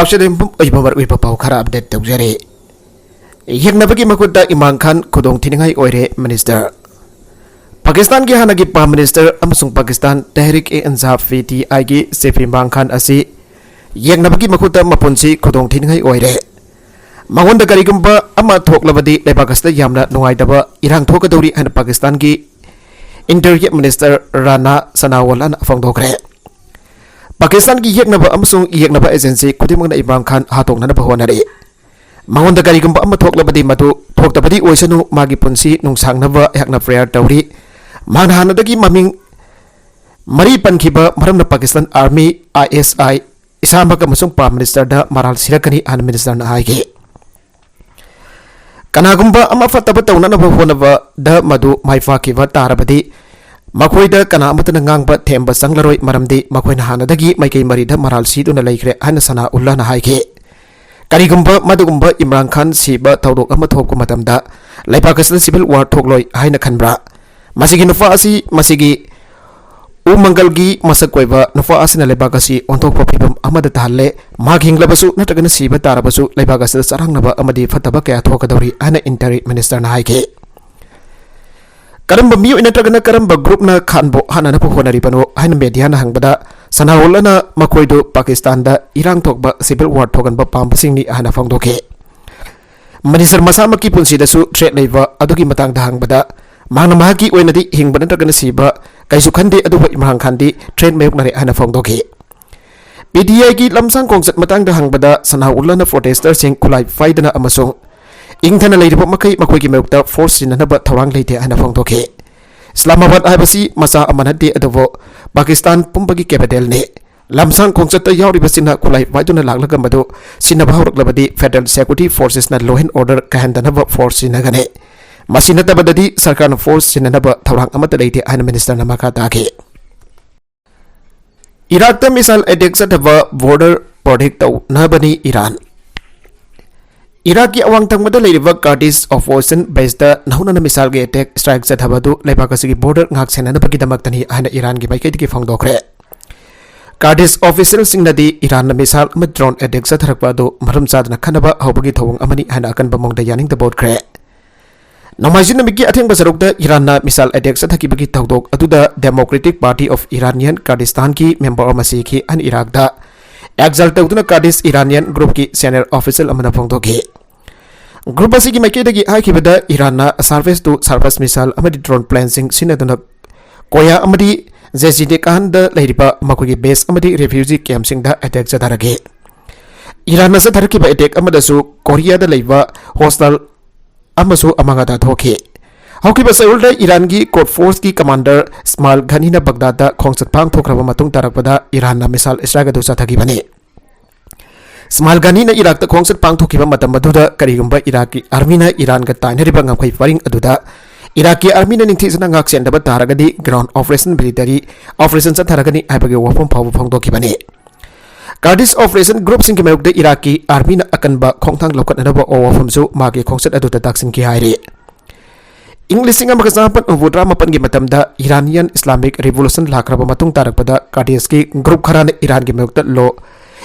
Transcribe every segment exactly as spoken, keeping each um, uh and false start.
ꯁꯤꯗ ꯑꯣꯏꯕ ꯃꯔꯨꯑꯣꯏꯕ ꯄꯥꯎ ꯈꯔ ꯑꯞꯗꯦꯠ ꯇꯧꯖꯔꯤ꯫ ꯌꯦꯛꯅꯕꯒꯤ ꯃꯈꯨꯠꯇ ꯏꯝꯔꯥꯟ ꯈꯥꯟ ꯈꯨꯗꯣꯡ ꯊꯤꯅꯤꯡꯉꯥꯏ ꯑꯣꯏꯔꯦ꯫ ꯃꯤꯅꯤꯁꯇꯔ ꯄꯥꯀꯤꯁꯇꯥꯟꯒꯤ ꯍꯥꯟꯅꯒꯤ ꯄ꯭ꯔꯥꯏꯝ ꯃꯤꯅꯤꯁꯇꯔ ꯑꯃꯁꯨꯡ ꯄꯥꯀꯤꯁꯇꯥꯟ ꯇꯦꯍꯔꯤꯛ ꯑꯦ ꯏꯟꯁꯥꯐ, ꯄꯤ ꯇꯤ ꯑꯥꯏꯒꯤ ꯆꯤꯐ ꯏꯝꯔꯥꯟ ꯈꯥꯟ ꯑꯁꯤ ꯌꯦꯛꯅꯕꯒꯤ ꯃꯈꯨꯠꯇ ꯃꯄꯨꯟꯁꯤ ꯈꯨꯗꯣꯡ ꯊꯤꯅꯤꯡꯉꯥꯏ ꯑꯣꯏꯔꯦ꯫ ꯃꯉꯣꯟꯗ ꯀꯔꯤꯒꯨꯝꯕ ꯑꯃ ꯊꯣꯛꯂꯕꯗꯤ ꯂꯩꯕꯥꯛ ꯑꯁꯤꯗ ꯌꯥꯝꯅ ꯅꯨꯡꯉꯥꯏꯇꯕ ꯏꯔꯥꯡ ꯊꯣꯛꯀꯗꯧꯔꯤ ꯍꯥꯏꯅ ꯄꯥꯀꯤꯁꯇꯥꯟꯒꯤ ꯏꯟꯇꯤꯔꯤꯌꯔ ꯃꯤꯅꯤꯁꯇꯔ ꯔꯥꯅꯥ ꯁꯅꯥꯋꯜꯂꯥꯅ ꯐꯣꯡꯗꯣꯛꯈ꯭ꯔꯦ꯫ ꯄꯥꯀꯤꯁꯇꯥꯟꯒꯤ ꯌꯦꯛꯅꯕ ꯑꯃꯁꯨꯡ ꯌꯦꯛꯅꯕ ꯑꯦꯖꯦꯟꯁꯤ ꯈꯨꯗꯤꯡꯃꯛꯅ ꯏꯝꯔꯥꯟ ꯈꯥꯟ ꯍꯥꯠꯇꯣꯛꯅꯅꯕ ꯍꯣꯠꯅꯔꯤ꯫ ꯃꯉꯣꯟꯗ ꯀꯔꯤꯒꯨꯝꯕ ꯑꯃ ꯊꯣꯛꯂꯕꯗꯤ ꯃꯗꯨ ꯊꯣꯛꯇꯕꯗꯤ ꯑꯣꯏꯁꯅꯨ, ꯃꯥꯒꯤ ꯄꯨꯟꯁꯤ ꯅꯨꯡꯁꯥꯡꯅꯕ ꯑꯩꯍꯥꯛꯅ ꯄ꯭ꯔꯦꯌꯔ ꯇꯧꯔꯤ꯫ ꯃꯍꯥꯛꯅ ꯍꯥꯟꯅꯗꯒꯤ ꯃꯃꯤꯡ ꯃꯔꯤ ꯄꯟꯈꯤꯕ ꯃꯔꯝꯅ ꯄꯥꯀꯤꯁꯇꯥꯟ ꯑꯥꯔꯃꯤ, ꯑꯥꯏ ꯑꯦꯁ ꯑꯥꯏ, ꯏꯁꯥꯃꯛ ꯑꯃꯁꯨꯡ ꯄ꯭ꯔꯥꯏꯝ ꯃꯤꯅꯤꯁꯇꯔꯗ ꯃꯔꯥꯜ ꯁꯤꯔꯛꯀꯅꯤ ꯍꯥꯏꯅ ꯃꯤꯅꯤꯁꯇꯔꯅ ꯍꯥꯏꯈꯤ꯫ ꯀꯅꯥꯒꯨꯝꯕ ꯑꯃ ꯐꯠꯇꯕ ꯇꯧꯅꯅꯕ ꯍꯣꯠꯅꯕꯗ ꯃꯗꯨ ꯃꯥꯏ ꯄꯥꯛꯈꯤꯕ ꯇꯥꯔꯕꯗꯤ, ꯃꯈꯣꯏꯗ ꯀꯅꯥ ꯑꯃꯠꯇꯅ ꯉꯥꯡꯕ ꯊꯦꯝꯕ ꯆꯪꯂꯔꯣꯏ, ꯃꯔꯝꯗꯤ ꯃꯈꯣꯏꯅ ꯍꯥꯟꯅꯗꯒꯤ ꯃꯥꯏꯀꯩ ꯃꯔꯤꯗ ꯃꯔꯥꯜ ꯁꯤꯗꯨꯅ ꯂꯩꯈ꯭ꯔꯦ ꯍꯥꯏꯅ ꯁꯅꯥꯎꯜꯂꯥꯅ ꯍꯥꯏꯈꯤ꯫ ꯀꯔꯤꯒꯨꯝꯕ ꯃꯗꯨꯒꯨꯝꯕ ꯏꯝꯔꯥꯟ ꯈꯥꯟ ꯁꯤꯕ ꯊꯧꯗꯣꯛ ꯑꯃ ꯊꯣꯛꯄ ꯃꯇꯝꯗ ꯂꯩꯕꯥꯛ ꯑꯁꯤꯗ ꯁꯤꯚꯤꯜ ꯋꯥꯔ ꯊꯣꯛꯂꯣꯏ ꯍꯥꯏꯅ ꯈꯟꯕ꯭ꯔꯥ? ꯃꯁꯤꯒꯤ ꯅꯨꯄꯥ ꯑꯁꯤ ꯃꯁꯤꯒꯤ ꯎꯃꯪꯒꯜꯒꯤ ꯃꯁꯛ ꯑꯣꯏꯕ ꯅꯨꯄꯥ ꯑꯁꯤꯅ ꯂꯩꯕꯥꯛ ꯑꯁꯤ ꯑꯣꯟꯊꯣꯛꯄ ꯐꯤꯚꯝ ꯑꯃꯗ ꯇꯥꯍꯜꯂꯦ꯫ ꯃꯍꯥꯛ ꯍꯤꯡꯂꯕꯁꯨ ꯅꯠꯇ꯭ꯔꯒꯅ ꯁꯤꯕ ꯇꯥꯔꯕꯁꯨ ꯂꯩꯕꯥꯛ ꯑꯁꯤꯗ ꯆꯔꯥꯡꯅꯕ ꯑꯃꯗꯤ ꯐꯠꯇꯕ ꯀꯌꯥ ꯊꯣꯛꯀꯗꯧꯔꯤ ꯍꯥꯏꯅ ꯏꯟꯇꯤꯔꯤꯌꯔ ꯃꯤꯅꯤꯁꯇꯔꯅ ꯍꯥꯏꯈꯤ꯫ ꯀꯔꯝꯕ ꯃꯤꯑꯣꯏ ꯅꯠꯇ꯭ꯔꯒꯅ ꯀꯔꯝꯕ ꯒ꯭ꯔꯨꯞꯅ ꯈꯥꯟꯕꯨ ꯍꯥꯠꯅꯅꯕ ꯍꯣꯠꯅꯔꯤꯕꯅꯣ ꯍꯥꯏꯅ ꯃꯦꯗꯤꯌꯥꯅ ꯍꯪꯕꯗ, ꯁꯅꯥꯎꯜꯂꯥꯅ ꯃꯈꯣꯏꯗꯨ ꯄꯥꯀꯤꯁꯇꯥꯟꯗ ꯏꯔꯥꯡ ꯊꯣꯛꯄ ꯁꯤꯚꯤꯜ ꯋꯥꯔ ꯊꯣꯛꯍꯟꯕ ꯄꯥꯝꯕꯁꯤꯡꯅꯤ ꯍꯥꯏꯅ ꯐꯣꯡꯗꯣꯛꯈꯤ꯫ ꯃꯤꯅꯤꯁꯇꯔ ꯃꯁꯥꯃꯛꯀꯤ ꯄꯨꯟꯁꯤꯗꯁꯨ ꯊ꯭ꯔꯦꯠ ꯂꯩꯕ ꯑꯗꯨꯒꯤ ꯃꯇꯥꯡꯗ ꯍꯪꯕꯗ, ꯃꯍꯥꯛꯅ ꯃꯍꯥꯛꯀꯤ ꯑꯣꯏꯅꯗꯤ ꯍꯤꯡꯕ ꯅꯠꯇ꯭ꯔꯒꯅ ꯁꯤꯕ ꯀꯩꯁꯨ ꯈꯟꯗꯦ, ꯑꯗꯨꯕꯨ ꯏꯝꯔꯥꯟ ꯈꯥꯟꯗꯤ ꯊ꯭ꯔꯦꯠ ꯃꯥꯌꯣꯛꯅꯔꯦ ꯍꯥꯏꯅ ꯐꯣꯡꯗꯣꯛꯈꯤ꯫ ꯄꯤ ꯇꯤ ꯑꯥꯏꯒꯤ ꯂꯝꯁꯥꯡ ꯈꯣꯡꯆꯠ ꯃꯇꯥꯡꯗ ꯍꯪꯕꯗ, ꯁꯅꯥꯎꯜꯂꯥꯅ ꯄ꯭ꯔꯣꯇꯦꯁꯇꯔꯁꯤꯡ ꯈꯨꯠꯂꯥꯏ ꯄꯥꯏꯗꯅ ꯑꯃꯁꯨꯡ ꯏꯪꯊꯅ ꯂꯩꯔꯤꯕ ꯃꯈꯩ ꯃꯈꯣꯏꯒꯤ ꯃꯥꯌꯣꯛꯇ ꯐꯣꯔꯁ ꯁꯤꯖꯤꯟꯅꯅꯕ ꯊꯧꯔꯥꯡ ꯂꯩꯇꯦ ꯍꯥꯏꯅ ꯐꯣꯡꯗꯣꯛꯈꯤ꯫ ꯏꯁꯂꯥꯃꯥꯕꯥꯗ ꯍꯥꯏꯕꯁꯤ ꯃꯆꯥ ꯑꯃ ꯅꯠꯇꯦ, ꯑꯗꯨꯕꯨ ꯄꯥꯀꯤꯁꯇꯥꯟ ꯄꯨꯝꯕꯒꯤ ꯀꯦꯄꯤꯇꯦꯜꯅꯤ꯫ ꯂꯝꯁꯥꯡ ꯈꯣꯡꯆꯠꯇ ꯌꯥꯎꯔꯤꯕꯁꯤꯡꯅ ꯈꯨꯠꯂꯥꯏ ꯄꯥꯏꯗꯨꯅ ꯂꯥꯛꯂꯒ ꯃꯗꯨ ꯁꯤꯟꯅꯕ ꯍꯧꯔꯛꯂꯕꯗꯤ ꯐꯦꯗꯔꯦꯜ ꯁꯦꯀ꯭ꯌꯨꯔꯤꯇꯤ ꯐꯣꯔꯁꯦꯁꯅ ꯂꯣ ꯑꯦꯟ ꯑꯣꯔꯗꯔ ꯀꯥꯏꯍꯟꯗꯅꯕ ꯐꯣꯔꯁ ꯁꯤꯖꯤꯟꯅꯒꯅꯤ꯫ ꯃꯁꯤ ꯅꯠꯇꯕꯗꯗꯤ ꯁꯔꯀꯥꯔꯅ ꯐꯣꯔꯁ ꯁꯤꯖꯤꯟꯅꯅꯕ ꯊꯧꯔꯥꯡ ꯑꯃꯠꯇ ꯂꯩꯇꯦ ꯍꯥꯏꯅ ꯃꯤꯅꯤꯁꯇꯔꯅ ꯃꯈꯥ ꯇꯥꯈꯤ꯫ ꯏꯔꯥꯛꯇ ꯃꯤꯁꯥꯏꯜ ꯑꯦꯇꯦꯛ ꯆꯠꯊꯕ ꯕꯣꯔꯗꯔ ꯄ꯭ꯔꯣꯇꯦꯛ ꯇꯧꯅꯕꯅꯤ ꯏꯔꯥꯟ꯫ ꯏꯔꯥꯛꯀꯤ ꯑꯋꯥꯡ ꯊꯪꯕꯗ ꯂꯩꯔꯤꯕ ꯀꯥꯔꯗꯤꯁ ꯑꯣꯄꯣꯖꯤꯁꯟ ꯕꯦꯁꯇ ꯅꯧꯅꯅ ꯃꯤꯁꯥꯏꯜꯒꯤ ꯑꯦꯇꯦꯛ ꯁ꯭ꯇ꯭ꯔꯥꯏꯛ ꯆꯠꯊꯕ ꯑꯗꯨ ꯂꯩꯕꯥꯛ ꯑꯁꯤꯒꯤ ꯕꯣꯔꯗꯔ ꯉꯥꯛ ꯁꯦꯟꯅꯅꯕꯒꯤꯗꯃꯛꯇꯅꯤ ꯍꯥꯏꯅ ꯏꯔꯥꯟꯒꯤ ꯃꯥꯏꯀꯩꯗꯒꯤ ꯐꯣꯡꯗꯣꯛꯈ꯭ꯔꯦ꯫ ꯀꯥꯔꯗꯤꯁ ꯑꯣꯐꯤꯁꯤꯌꯦꯜꯁꯤꯡꯅꯗꯤ ꯏꯔꯥꯟꯅ ꯃꯤꯁꯥꯏꯜ ꯑꯃ ꯗ꯭ꯔꯣꯟ ꯑꯦꯇꯦꯛ ꯆꯠꯊꯔꯛꯄ ꯑꯗꯨ ꯃꯔꯝ ꯆꯥꯗꯅ ꯈꯟꯅꯕ ꯍꯧꯕꯒꯤ ꯊꯧꯑꯣꯡ ꯑꯃꯅꯤ ꯍꯥꯏꯅ ꯑꯀꯟꯕ ꯃꯑꯣꯡꯗ ꯌꯥꯅꯤꯡꯗꯕ ꯎꯠꯈ꯭ꯔꯦ꯫ ꯅꯣꯡꯃꯥꯏꯖꯤꯡ ꯅꯨꯃꯤꯠꯀꯤ ꯑꯊꯦꯡꯕ ꯁꯔꯨꯛꯇ ꯏꯔꯥꯟꯅ ꯃꯤꯁꯥꯏꯜ ꯑꯦꯇꯦꯛ ꯆꯠꯊꯈꯤꯕꯒꯤ ꯊꯧꯗꯣꯛ ꯑꯗꯨꯗ Democratic Party of Iranian Kurdistanꯒꯤ ꯃꯦꯝꯕꯔ ꯑꯃ ꯁꯤꯈꯤ ꯍꯥꯏꯅ ꯏꯔꯥꯛꯇ ꯑꯦꯛꯖꯥꯏꯜ ꯇꯧꯗꯨꯅ ꯀꯥꯔꯗꯤꯁ ꯏꯔꯥꯅꯤꯌꯟ ꯒ꯭ꯔꯨꯞꯀꯤ ꯁꯦꯅꯤꯌꯔ ꯑꯣꯐꯤꯁꯤꯌꯦꯜ ꯑꯃꯅ ꯐꯣꯡꯗꯣꯛꯈꯤ꯫ ꯒ꯭ꯔꯨꯞ ꯑꯁꯤꯒꯤ ꯃꯥꯏꯀꯩꯗꯒꯤ ꯍꯥꯏꯈꯤꯕꯗ, ꯏꯔꯥꯟꯅ surface to surface missile ꯑꯃꯗꯤ ꯗ꯭ꯔꯣꯟ ꯄ꯭ꯂꯦꯟꯁꯤꯡ ꯁꯤꯖꯤꯟꯅꯗꯨꯅ ꯀꯣꯌꯥ ꯑꯃꯗꯤ ꯖꯦꯖꯤꯗꯦꯀꯥꯟꯗ ꯂꯩꯔꯤꯕ ꯃꯈꯣꯏꯒꯤ ꯕꯦꯁ ꯑꯃꯗꯤ ꯔꯤꯐ꯭ꯌꯨꯖꯤ ꯀꯦꯝꯞꯁꯤꯡꯗ ꯑꯦꯇꯦꯛ ꯆꯠꯊꯔꯛꯈꯤ꯫ ꯏꯔꯥꯟꯅ ꯆꯠꯊꯔꯛꯈꯤꯕ ꯑꯦꯇꯦꯛ ꯑꯃꯗꯁꯨ ꯀꯣꯔꯤꯌꯥꯗ ꯂꯩꯕ ꯍꯣꯁꯇꯦꯜ ꯑꯃꯁꯨ ꯑꯃꯥꯡ ꯑꯇꯥ ꯊꯣꯛꯈꯤ꯫ ꯍꯧꯈꯤꯕ ꯆꯌꯣꯜꯗ ꯏꯔꯥꯟꯒꯤ ꯀꯣꯗ ꯐꯣꯔꯁꯀꯤ ꯀꯃꯥꯟꯗꯔ ꯏꯁꯃꯥꯏꯜ ꯘꯅꯤꯅ ꯕꯒꯗꯥꯗ ꯈꯣꯡꯆꯠ ꯄꯥꯡꯊꯣꯛꯈ꯭ꯔꯕ ꯃꯇꯨꯡ ꯇꯥꯔꯛꯄꯗ ꯏꯔꯥꯟꯅ ꯃꯤꯁꯥꯏꯜ ꯏꯁꯇ꯭ꯔꯥꯏꯛ ꯑꯗꯨ ꯆꯠꯊꯈꯤꯕꯅꯤ꯫ ꯏꯁꯃꯥꯏꯜ ꯘꯅꯤꯅ ꯏꯔꯥꯛꯇ ꯈꯣꯡꯆꯠ ꯄꯥꯡꯊꯣꯛꯈꯤꯕ ꯃꯇꯝ ꯑꯗꯨꯗ ꯀꯔꯤꯒꯨꯝꯕ ꯏꯔꯥꯛꯀꯤ ꯑꯥꯔꯃꯤꯅ ꯏꯔꯥꯟꯒ ꯇꯥꯏꯅꯔꯤꯕ ꯉꯝꯈꯩ ꯄꯔꯤꯡ ꯑꯗꯨꯗ ꯏꯔꯥꯛꯀꯤ ꯑꯥꯔꯃꯤꯅ ꯅꯤꯡꯊꯤꯖꯅ ꯉꯥꯛꯁꯦꯟꯗꯕ ꯇꯥꯔꯒꯗꯤ ground operation, military operation ꯆꯠꯊꯔꯒꯅꯤ ꯍꯥꯏꯕꯒꯤ ꯋꯥꯐꯝ ꯐꯥꯎꯕ ꯐꯣꯡꯗꯣꯛꯈꯤꯕꯅꯤ꯫ ꯀꯥꯔꯗꯤꯁ ꯑꯣꯄꯔꯦꯁꯟ ꯒ꯭ꯔꯨꯞꯁꯤꯡꯒꯤ ꯃꯥꯌꯣꯛꯇ ꯏꯔꯥꯛꯀꯤ ꯑꯥꯔꯃꯤꯅ ꯑꯀꯟꯕ ꯈꯣꯡꯊꯥꯡ ꯂꯧꯈꯠꯅꯅꯕ ꯋꯥꯐꯝꯁꯨ ꯃꯥꯒꯤ ꯈꯣꯡꯆꯠ ꯑꯗꯨꯗ ꯇꯥꯛꯁꯤꯟꯈꯤ ꯍꯥꯏꯔꯤ꯫ ꯏꯪ ꯂꯤꯁꯤꯡ ꯑꯃꯒ ꯆꯃꯥꯄꯟ ꯍꯨꯝꯐꯨꯇꯔꯥ ꯃꯥꯄꯟꯒꯤ ꯃꯇꯝꯗ ꯏꯔꯥꯅꯤꯌꯟ ꯏꯁꯂꯥꯃꯤꯛ ꯔꯤꯚꯣꯂꯨꯁꯟ ꯂꯥꯛꯈ꯭ꯔꯕ ꯃꯇꯨꯡ ꯇꯥꯔꯛꯄꯗ ꯀꯥꯔꯗꯤꯁꯀꯤ ꯒ꯭ꯔꯨꯞ ꯈꯔꯅ ꯏꯔꯥꯟꯒꯤ ꯃꯥꯌꯣꯛꯇ low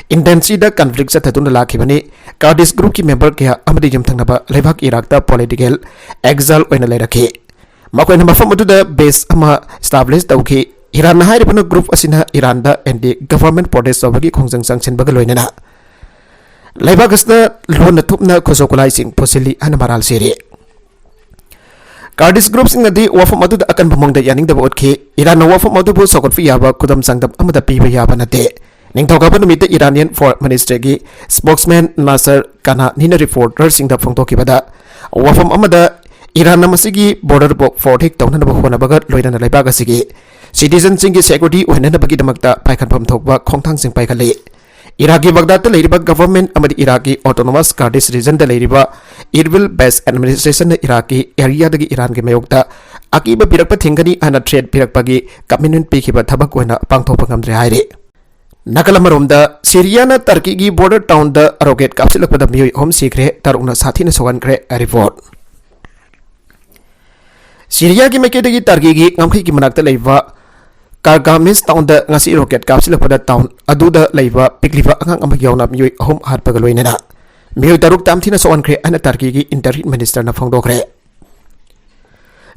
intensity conflict ꯆꯠꯊꯗꯨꯅ ꯂꯥꯛꯈꯤꯕꯅꯤ꯫ ꯀꯥꯔꯗꯤꯁ ꯒ꯭ꯔꯨꯞꯀꯤ ꯃꯦꯝꯕꯔ ꯀꯌꯥ ꯑꯃꯗꯤ ꯌꯨꯝꯊꯪꯅꯕ ꯂꯩꯕꯥꯛ ꯏꯔꯥꯛꯇ political exile ꯑꯣꯏꯅ ꯂꯩꯔꯛꯈꯤ꯫ ꯃꯈꯣꯏꯅ ꯃꯐꯝ ꯑꯗꯨꯗ ꯕꯦꯁ ꯑꯃ establish ꯇꯧꯈꯤ꯫ ꯏꯔꯥꯟꯅ ꯍꯥꯏꯔꯤꯕꯅ ꯒ꯭ꯔꯨꯞ ꯑꯁꯤꯅ ꯏꯔꯥꯟꯗ anti government protest ꯇꯧꯕꯒꯤ ꯈꯣꯡꯖꯪ ꯆꯪꯁꯤꯟꯕꯒ ꯂꯣꯏꯅꯅ ꯂꯩꯕꯥꯛ ꯑꯁꯤꯗ ꯂꯣꯟꯅ ꯊꯨꯞꯅ ꯈꯨꯠꯁꯨ ꯈꯨꯠꯂꯥꯏꯁꯤꯡ ꯄꯨꯁꯤꯜꯂꯤ ꯍꯥꯏꯅ ꯃꯔꯥꯜ ꯁꯤꯔꯤ꯫ ꯀꯥꯔꯗꯤꯁ ꯒ꯭ꯔꯨꯞꯁꯤꯡꯅꯗꯤ ꯋꯥꯐꯝ ꯑꯗꯨꯗ ꯑꯀꯟꯕ ꯃꯑꯣꯡꯗ ꯌꯥꯅꯤꯡꯗꯕ ꯎꯠꯈꯤ꯫ ꯏꯔꯥꯟꯅ ꯋꯥꯐꯝ ꯑꯗꯨꯕꯨ ꯁꯧꯒꯠꯄ ꯌꯥꯕ ꯈꯨꯗꯝ ꯆꯥꯡꯗꯝ ꯑꯃꯗ ꯄꯤꯕ ꯌꯥꯕ ꯅꯠꯇꯦ꯫ ꯅꯤꯡꯊꯧꯀꯥꯕ ꯅꯨꯃꯤꯠꯇ ꯏꯔꯥꯅꯤꯌꯟ ꯐꯣꯔꯦꯟ ꯃꯤꯅꯤꯁꯇ꯭ꯔꯤꯒꯤ spokesman ꯅꯥꯁꯔ ꯀꯅꯥꯅꯤꯅ ꯔꯤꯄꯣꯔꯇꯔꯁꯤꯡꯗ ꯐꯣꯡꯗꯣꯛꯈꯤꯕꯗ, ꯋꯥꯐꯝ ꯑꯃꯗ ꯏꯔꯥꯟꯅ ꯃꯁꯤꯒꯤ border ꯕꯨ protect ꯇꯧꯅꯅꯕ ꯍꯣꯠꯅꯕꯒ ꯂꯣꯏꯅꯅ ꯂꯩꯕꯥꯛ ꯑꯁꯤꯒꯤ citizenꯁꯤꯡꯒꯤ security ꯑꯣꯏꯍꯟꯅꯕꯒꯤꯗꯃꯛꯇ ꯄꯥꯏꯈꯠꯐꯝ ꯊꯣꯛꯄ ꯈꯣꯡꯊꯥꯡꯁꯤꯡ ꯄꯥꯏꯈꯠꯂꯤ꯫ ꯏꯔꯥꯛꯀꯤ ꯕꯒꯗꯥꯗꯇ ꯂꯩꯔꯤꯕ government ꯑꯃꯗꯤ ꯏꯔꯥꯛꯀꯤ autonomous Kurdish regionꯗ ꯂꯩꯔꯤꯕ Irbil based administrationꯅ ꯏꯔꯥꯛꯀꯤ areaꯗꯒꯤ ꯏꯔꯥꯟꯒꯤ ꯃꯥꯌꯣꯛꯇ ꯑꯀꯤꯕ ꯄꯤꯔꯛꯄ ꯊꯤꯡꯒꯅꯤ ꯍꯥꯏꯅ threat ꯄꯤꯔꯛꯄꯒꯤ commitment ꯄꯤꯈꯤꯕ ꯊꯕꯛ ꯑꯣꯏꯅ ꯄꯥꯡꯊꯣꯛꯄ ꯉꯝꯗ꯭ꯔꯦ ꯍꯥꯏꯔꯤ꯫ ꯅꯥꯀꯜ ꯑꯃꯔꯣꯝꯗ, ꯁꯤꯔꯤꯌꯥꯅ ꯇꯔꯀꯤꯒꯤ border townꯗ rocket ꯀꯥꯞꯁꯤꯜꯂꯛꯄꯗ ꯃꯤꯑꯣꯏ ꯑꯍꯨꯝ ꯁꯤꯈ꯭ꯔꯦ, ꯇꯔꯨꯛꯅ ꯁꯥꯊꯤꯅ ꯁꯣꯛꯍꯟꯈ꯭ꯔꯦ꯫ Report꯫ ꯁꯤꯔꯤꯌꯥꯒꯤ ꯃꯥꯏꯀꯩꯗꯒꯤ ꯇꯔꯀꯤꯒꯤ ꯉꯝꯈꯩꯒꯤ ꯃꯅꯥꯛꯇ ꯂꯩꯕ ꯀꯥꯔꯒꯥꯃꯤꯁ ꯇꯥꯎꯟꯗ ꯉꯁꯤ ꯔꯣꯀꯦꯠ ꯀꯥꯞꯁꯤꯜꯂꯛꯄꯗ ꯇꯥꯎꯟ ꯑꯗꯨꯗ ꯂꯩꯕ ꯄꯤꯛꯂꯤꯕ ꯑꯉꯥꯡ ꯑꯃ ꯌꯥꯎꯅ ꯃꯤꯑꯣꯏ ꯑꯍꯨꯝ ꯍꯥꯠꯄꯒ ꯂꯣꯏꯅꯅ ꯃꯤꯑꯣꯏ ꯇꯔꯨꯛ ꯇꯥꯝꯊꯤꯅ ꯁꯣꯛꯍꯟꯈ꯭ꯔꯦ ꯍꯥꯏꯅ ꯇꯔꯀꯤꯒꯤ ꯏꯟꯇꯔꯤꯝ ꯃꯤꯅꯤꯁꯇꯔꯅ ꯐꯣꯡꯗꯣꯛꯈ꯭ꯔꯦ꯫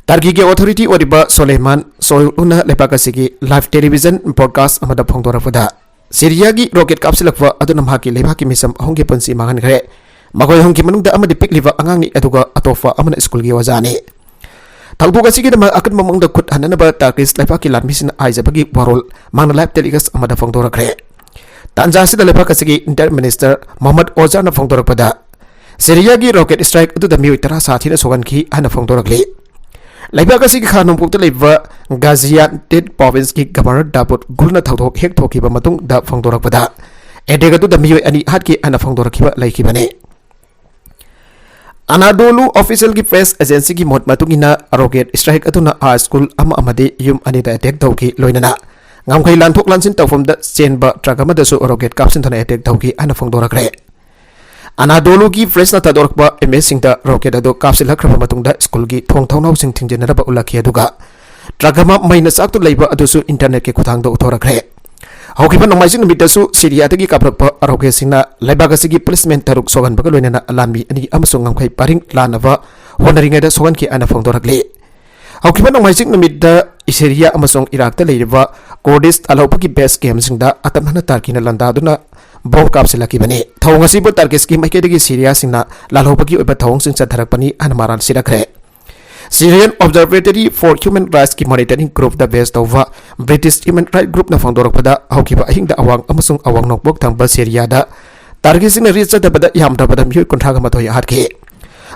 ꯇꯔꯀꯤꯒꯤ ꯑꯣꯊꯣꯔꯤꯇꯤ ꯑꯣꯏꯔꯤꯕ ꯁꯣꯂꯦꯃꯥꯟ ꯁꯣꯏꯂꯨꯅ ꯂꯩꯕꯥꯛ ꯑꯁꯤꯒꯤ ꯂꯥꯏꯚ ꯇꯦꯂꯤꯚꯤꯖꯟ ꯕ꯭ꯔꯣꯗꯀꯥꯁ ꯑꯃꯗ ꯐꯣꯡꯗꯣꯔꯛꯄꯗ, ꯁꯤꯔꯤꯌꯥꯒꯤ ꯔꯣꯀꯦꯠ ꯀꯥꯞꯁꯤꯜꯂꯛꯄ ꯑꯗꯨꯅ ꯃꯍꯥꯛꯀꯤ ꯂꯩꯕꯥꯛꯀꯤ ꯃꯤꯁꯝ ꯑꯍꯨꯝꯒꯤ ꯄꯨꯟꯁꯤ ꯃꯥꯡꯍꯟꯈ꯭ꯔꯦ꯫ ꯃꯈꯣꯏ ꯑꯍꯨꯝꯒꯤ ꯃꯅꯨꯡꯗ ꯑꯃꯗꯤ ꯄꯤꯛꯂꯤꯕ ꯑꯉꯥꯡꯅꯤ, ꯑꯗꯨꯒ ꯑꯇꯣꯞꯄ ꯑꯃꯅ ꯁ꯭ꯀꯨꯜꯒꯤ ꯑꯣꯖꯥꯅꯤ꯫ ꯊꯧꯗꯣꯛ ꯑꯁꯤꯒꯤꯗꯃꯛ ꯑꯀꯟꯕ ꯃꯑꯣꯡꯗ ꯈꯨꯠ ꯍꯟꯅꯅꯕ ꯇꯔꯀꯤꯁ ꯂꯩꯕꯥꯛꯀꯤ ꯂꯥꯟꯃꯤꯁꯤꯡꯅ ꯍꯥꯏꯖꯕꯒꯤ ꯋꯥꯔꯣꯜ ꯃꯍꯥꯛꯅ ꯂꯥꯏꯚ ꯇꯦꯂꯤꯀꯥꯁ ꯑꯃꯗ ꯐꯣꯡꯗꯣꯔꯛꯈ꯭ꯔꯦ꯫ ꯇꯥꯟꯖꯥ ꯑꯁꯤꯗ ꯂꯩꯕꯥꯛ ꯑꯁꯤꯒꯤ ꯏꯟꯇꯔꯤꯝ ꯃꯤꯅꯤꯁꯇꯔ ꯃꯣꯍꯝꯃꯗ ꯑꯣꯖꯥꯔꯅ ꯐꯣꯡꯗꯣꯔꯛꯄꯗ, ꯁꯤꯔꯤꯌꯥꯒꯤ ꯔꯣꯀꯦꯠ ꯁ꯭ꯇ꯭ꯔꯥꯏꯛ ꯑꯗꯨꯗ ꯃꯤꯑꯣꯏ ꯇꯔꯥ ꯁꯥ ꯊꯤꯅ ꯁꯣꯛꯍꯟꯈꯤ ꯍꯥꯏꯅ ꯐꯣꯡꯗꯣꯔꯛꯂꯤ꯫ ꯂꯩꯕꯥꯛ ꯑꯁꯤꯒꯤ ꯈꯥ ꯅꯣꯡꯄꯣꯛꯇ ꯂꯩꯕ ꯒꯥꯖꯤꯌꯥꯟꯇꯦꯠ ꯄ꯭ꯔꯣꯚꯤꯟꯁꯀꯤ ꯒꯚꯔꯅꯔ ꯗꯥꯕꯨꯠ ꯒꯨꯜꯅ ꯊꯧꯗꯣꯛ ꯍꯦꯛ ꯊꯣꯛꯈꯤꯕ ꯃꯇꯨꯡꯗ ꯐꯣꯡꯗꯣꯔꯛꯄꯗ, ꯑꯦꯇꯦꯛ ꯑꯗꯨꯗ ꯃꯤꯑꯣꯏ ꯑꯅꯤ ꯍꯥꯠꯈꯤ ꯍꯥꯏꯅ ꯐꯣꯡꯗꯣꯔꯛꯈꯤꯕ ꯂꯩꯈꯤꯕꯅꯤ꯫ ꯑꯅꯥꯗꯣꯂꯨ ꯑꯣꯐꯤꯁꯤꯌꯦꯜꯒꯤ ꯄ꯭ꯔꯦꯁ ꯑꯦꯖꯦꯟꯁꯤꯒꯤ ꯃꯣꯠ ꯃꯇꯨꯡ ꯏꯟꯅ, ꯔꯣꯀꯦꯠ ꯁ꯭ꯇ꯭ꯔꯥꯏꯛ ꯑꯗꯨꯅ ꯍꯥꯏ ꯁ꯭ꯀꯨꯜ ꯑꯃ ꯑꯃꯗꯤ ꯌꯨꯝ ꯑꯅꯤꯗ ꯑꯦꯇꯦꯛ ꯇꯧꯈꯤ, ꯂꯣꯏꯅꯅ ꯉꯝꯈꯩ ꯂꯥꯟꯊꯣꯛ ꯂꯥꯟꯁꯤꯟ ꯇꯧꯐꯝꯗ ꯆꯦꯟꯕ ꯇ꯭ꯔꯛ ꯑꯃꯗꯁꯨ ꯔꯣꯀꯦꯠ ꯀꯥꯞꯁꯤꯟꯗꯨꯅ ꯑꯦꯇꯦꯛ ꯇꯧꯈꯤ ꯍꯥꯏꯅ ꯐꯣꯡꯗꯣꯔꯛꯈ꯭ꯔꯦ꯫ ꯑꯅꯥꯗꯣꯂꯨꯒꯤ ꯄ꯭ꯔꯦꯁꯅ ꯊꯥꯗꯣꯔꯛꯄ ꯏꯃꯦꯖꯁꯤꯡꯗ ꯔꯣꯀꯦꯠ ꯑꯗꯨ ꯀꯥꯞꯁꯤꯜꯂꯛꯈ꯭ꯔꯕ ꯃꯇꯨꯡꯗ ꯁ꯭ꯀꯨꯜꯒꯤ ꯊꯣꯡ ꯊꯣꯡꯅꯥꯎꯁꯤꯡ ꯊꯤꯡꯖꯤꯟꯅꯔꯕ ꯎꯠꯂꯛꯈꯤ, ꯑꯗꯨꯒ ꯇ꯭ꯔꯛ ꯑꯃ ꯃꯩꯅ ꯆꯥꯛꯇꯨꯅ ꯂꯩꯕ ꯑꯗꯨꯁꯨ ꯏꯟꯇꯔꯅꯦꯠꯀꯤ ꯈꯨꯠꯊꯥꯡꯗ ꯎꯠꯊꯣꯔꯛꯈ꯭ꯔꯦ꯫ ꯍꯧꯈꯤꯕ ꯅꯣꯡꯃꯥꯏꯖꯤꯡ ꯅꯨꯃꯤꯠꯇꯁꯨ ꯁꯤꯔꯤꯌꯥꯗꯒꯤ ꯀꯥꯞꯂꯛꯄ ꯔꯣꯀꯦꯠꯁꯤꯡꯅ ꯂꯩꯕꯥꯛ ꯑꯁꯤꯒꯤ ꯄꯨꯂꯤꯁꯃꯦꯟ ꯇꯔꯨꯛ ꯁꯣꯛꯍꯟꯕꯒ ꯂꯣꯏꯅꯅ ꯂꯥꯟꯃꯤ ꯑꯅꯤ ꯑꯃꯁꯨꯡ ꯉꯝꯈꯩ ꯄꯔꯤꯡ ꯂꯥꯟꯅꯕ ꯍꯣꯠꯅꯔꯤꯉꯩꯗ ꯁꯣꯛꯍꯟꯈꯤ ꯍꯥꯏꯅ ꯐꯣꯡꯗꯣꯔꯛꯂꯤ꯫ ꯍꯧꯈꯤꯕ ꯅꯣꯡꯃꯥꯏꯖꯤꯡ ꯅꯨꯃꯤꯠꯇ ꯁꯤꯔꯤꯌꯥ ꯑꯃꯁꯨꯡ ꯏꯔꯥꯛꯇ ꯂꯩꯔꯤꯕ ꯀꯣꯔꯗꯤꯁ ꯂꯥꯜꯍꯧꯕꯒꯤ ꯕꯦꯁ ꯀꯦꯝꯞꯁꯤꯡꯗ ꯑꯇꯝꯅꯅ ꯇꯔꯀꯤꯅ ꯂꯥꯟꯗꯥꯗꯨꯅ ꯕꯣꯝ ꯀꯥꯞꯁꯤꯜꯂꯛꯈꯤꯕꯅꯤ꯫ ꯊꯧꯑꯣꯡ ꯑꯁꯤꯕꯨ ꯇꯔꯀꯤꯁꯀꯤ ꯃꯥꯏꯀꯩꯗꯒꯤ ꯁꯤꯔꯤꯌꯥꯁꯤꯡꯅ ꯂꯥꯜꯍꯧꯕꯒꯤ ꯑꯣꯏꯕ ꯊꯧꯑꯣꯡꯁꯤꯡ ꯆꯠꯊꯔꯛꯄꯅꯤ ꯍꯥꯏꯅ ꯃꯔꯥꯜ ꯁꯤꯔꯛꯈ꯭ꯔꯦ꯫ Syrian Observatory for Human Rightsꯀꯤ ꯃꯣꯅꯤꯇꯔꯤꯡ ꯒ꯭ꯔꯨꯞꯇ ꯕꯦꯁ ꯇꯧꯕ ꯕ꯭ꯔꯤꯇꯤꯁ ꯍ꯭ꯌꯨꯃꯦꯟ ꯔꯥꯏꯠ ꯒ꯭ꯔꯨꯞꯅ ꯐꯣꯡꯗꯣꯔꯛꯄꯗ, ꯍꯧꯈꯤꯕ ꯑꯍꯤꯡꯗ ꯑꯋꯥꯡ ꯑꯃꯁꯨꯡ ꯑꯋꯥꯡ ꯅꯣꯡꯄꯣꯛ ꯊꯪꯕ ꯁꯤꯔꯤꯌꯥꯗ ꯇꯥꯔꯒꯦꯠꯁꯤꯡꯅ ꯔꯦꯠ ꯆꯠꯊꯕꯗ ꯌꯥꯝꯗ꯭ꯔꯕꯗ ꯃꯤꯑꯣꯏ ꯀꯨꯟꯊ꯭ꯔꯥꯒ ꯃꯥꯊꯣꯏ ꯍꯥꯠꯈꯤ꯫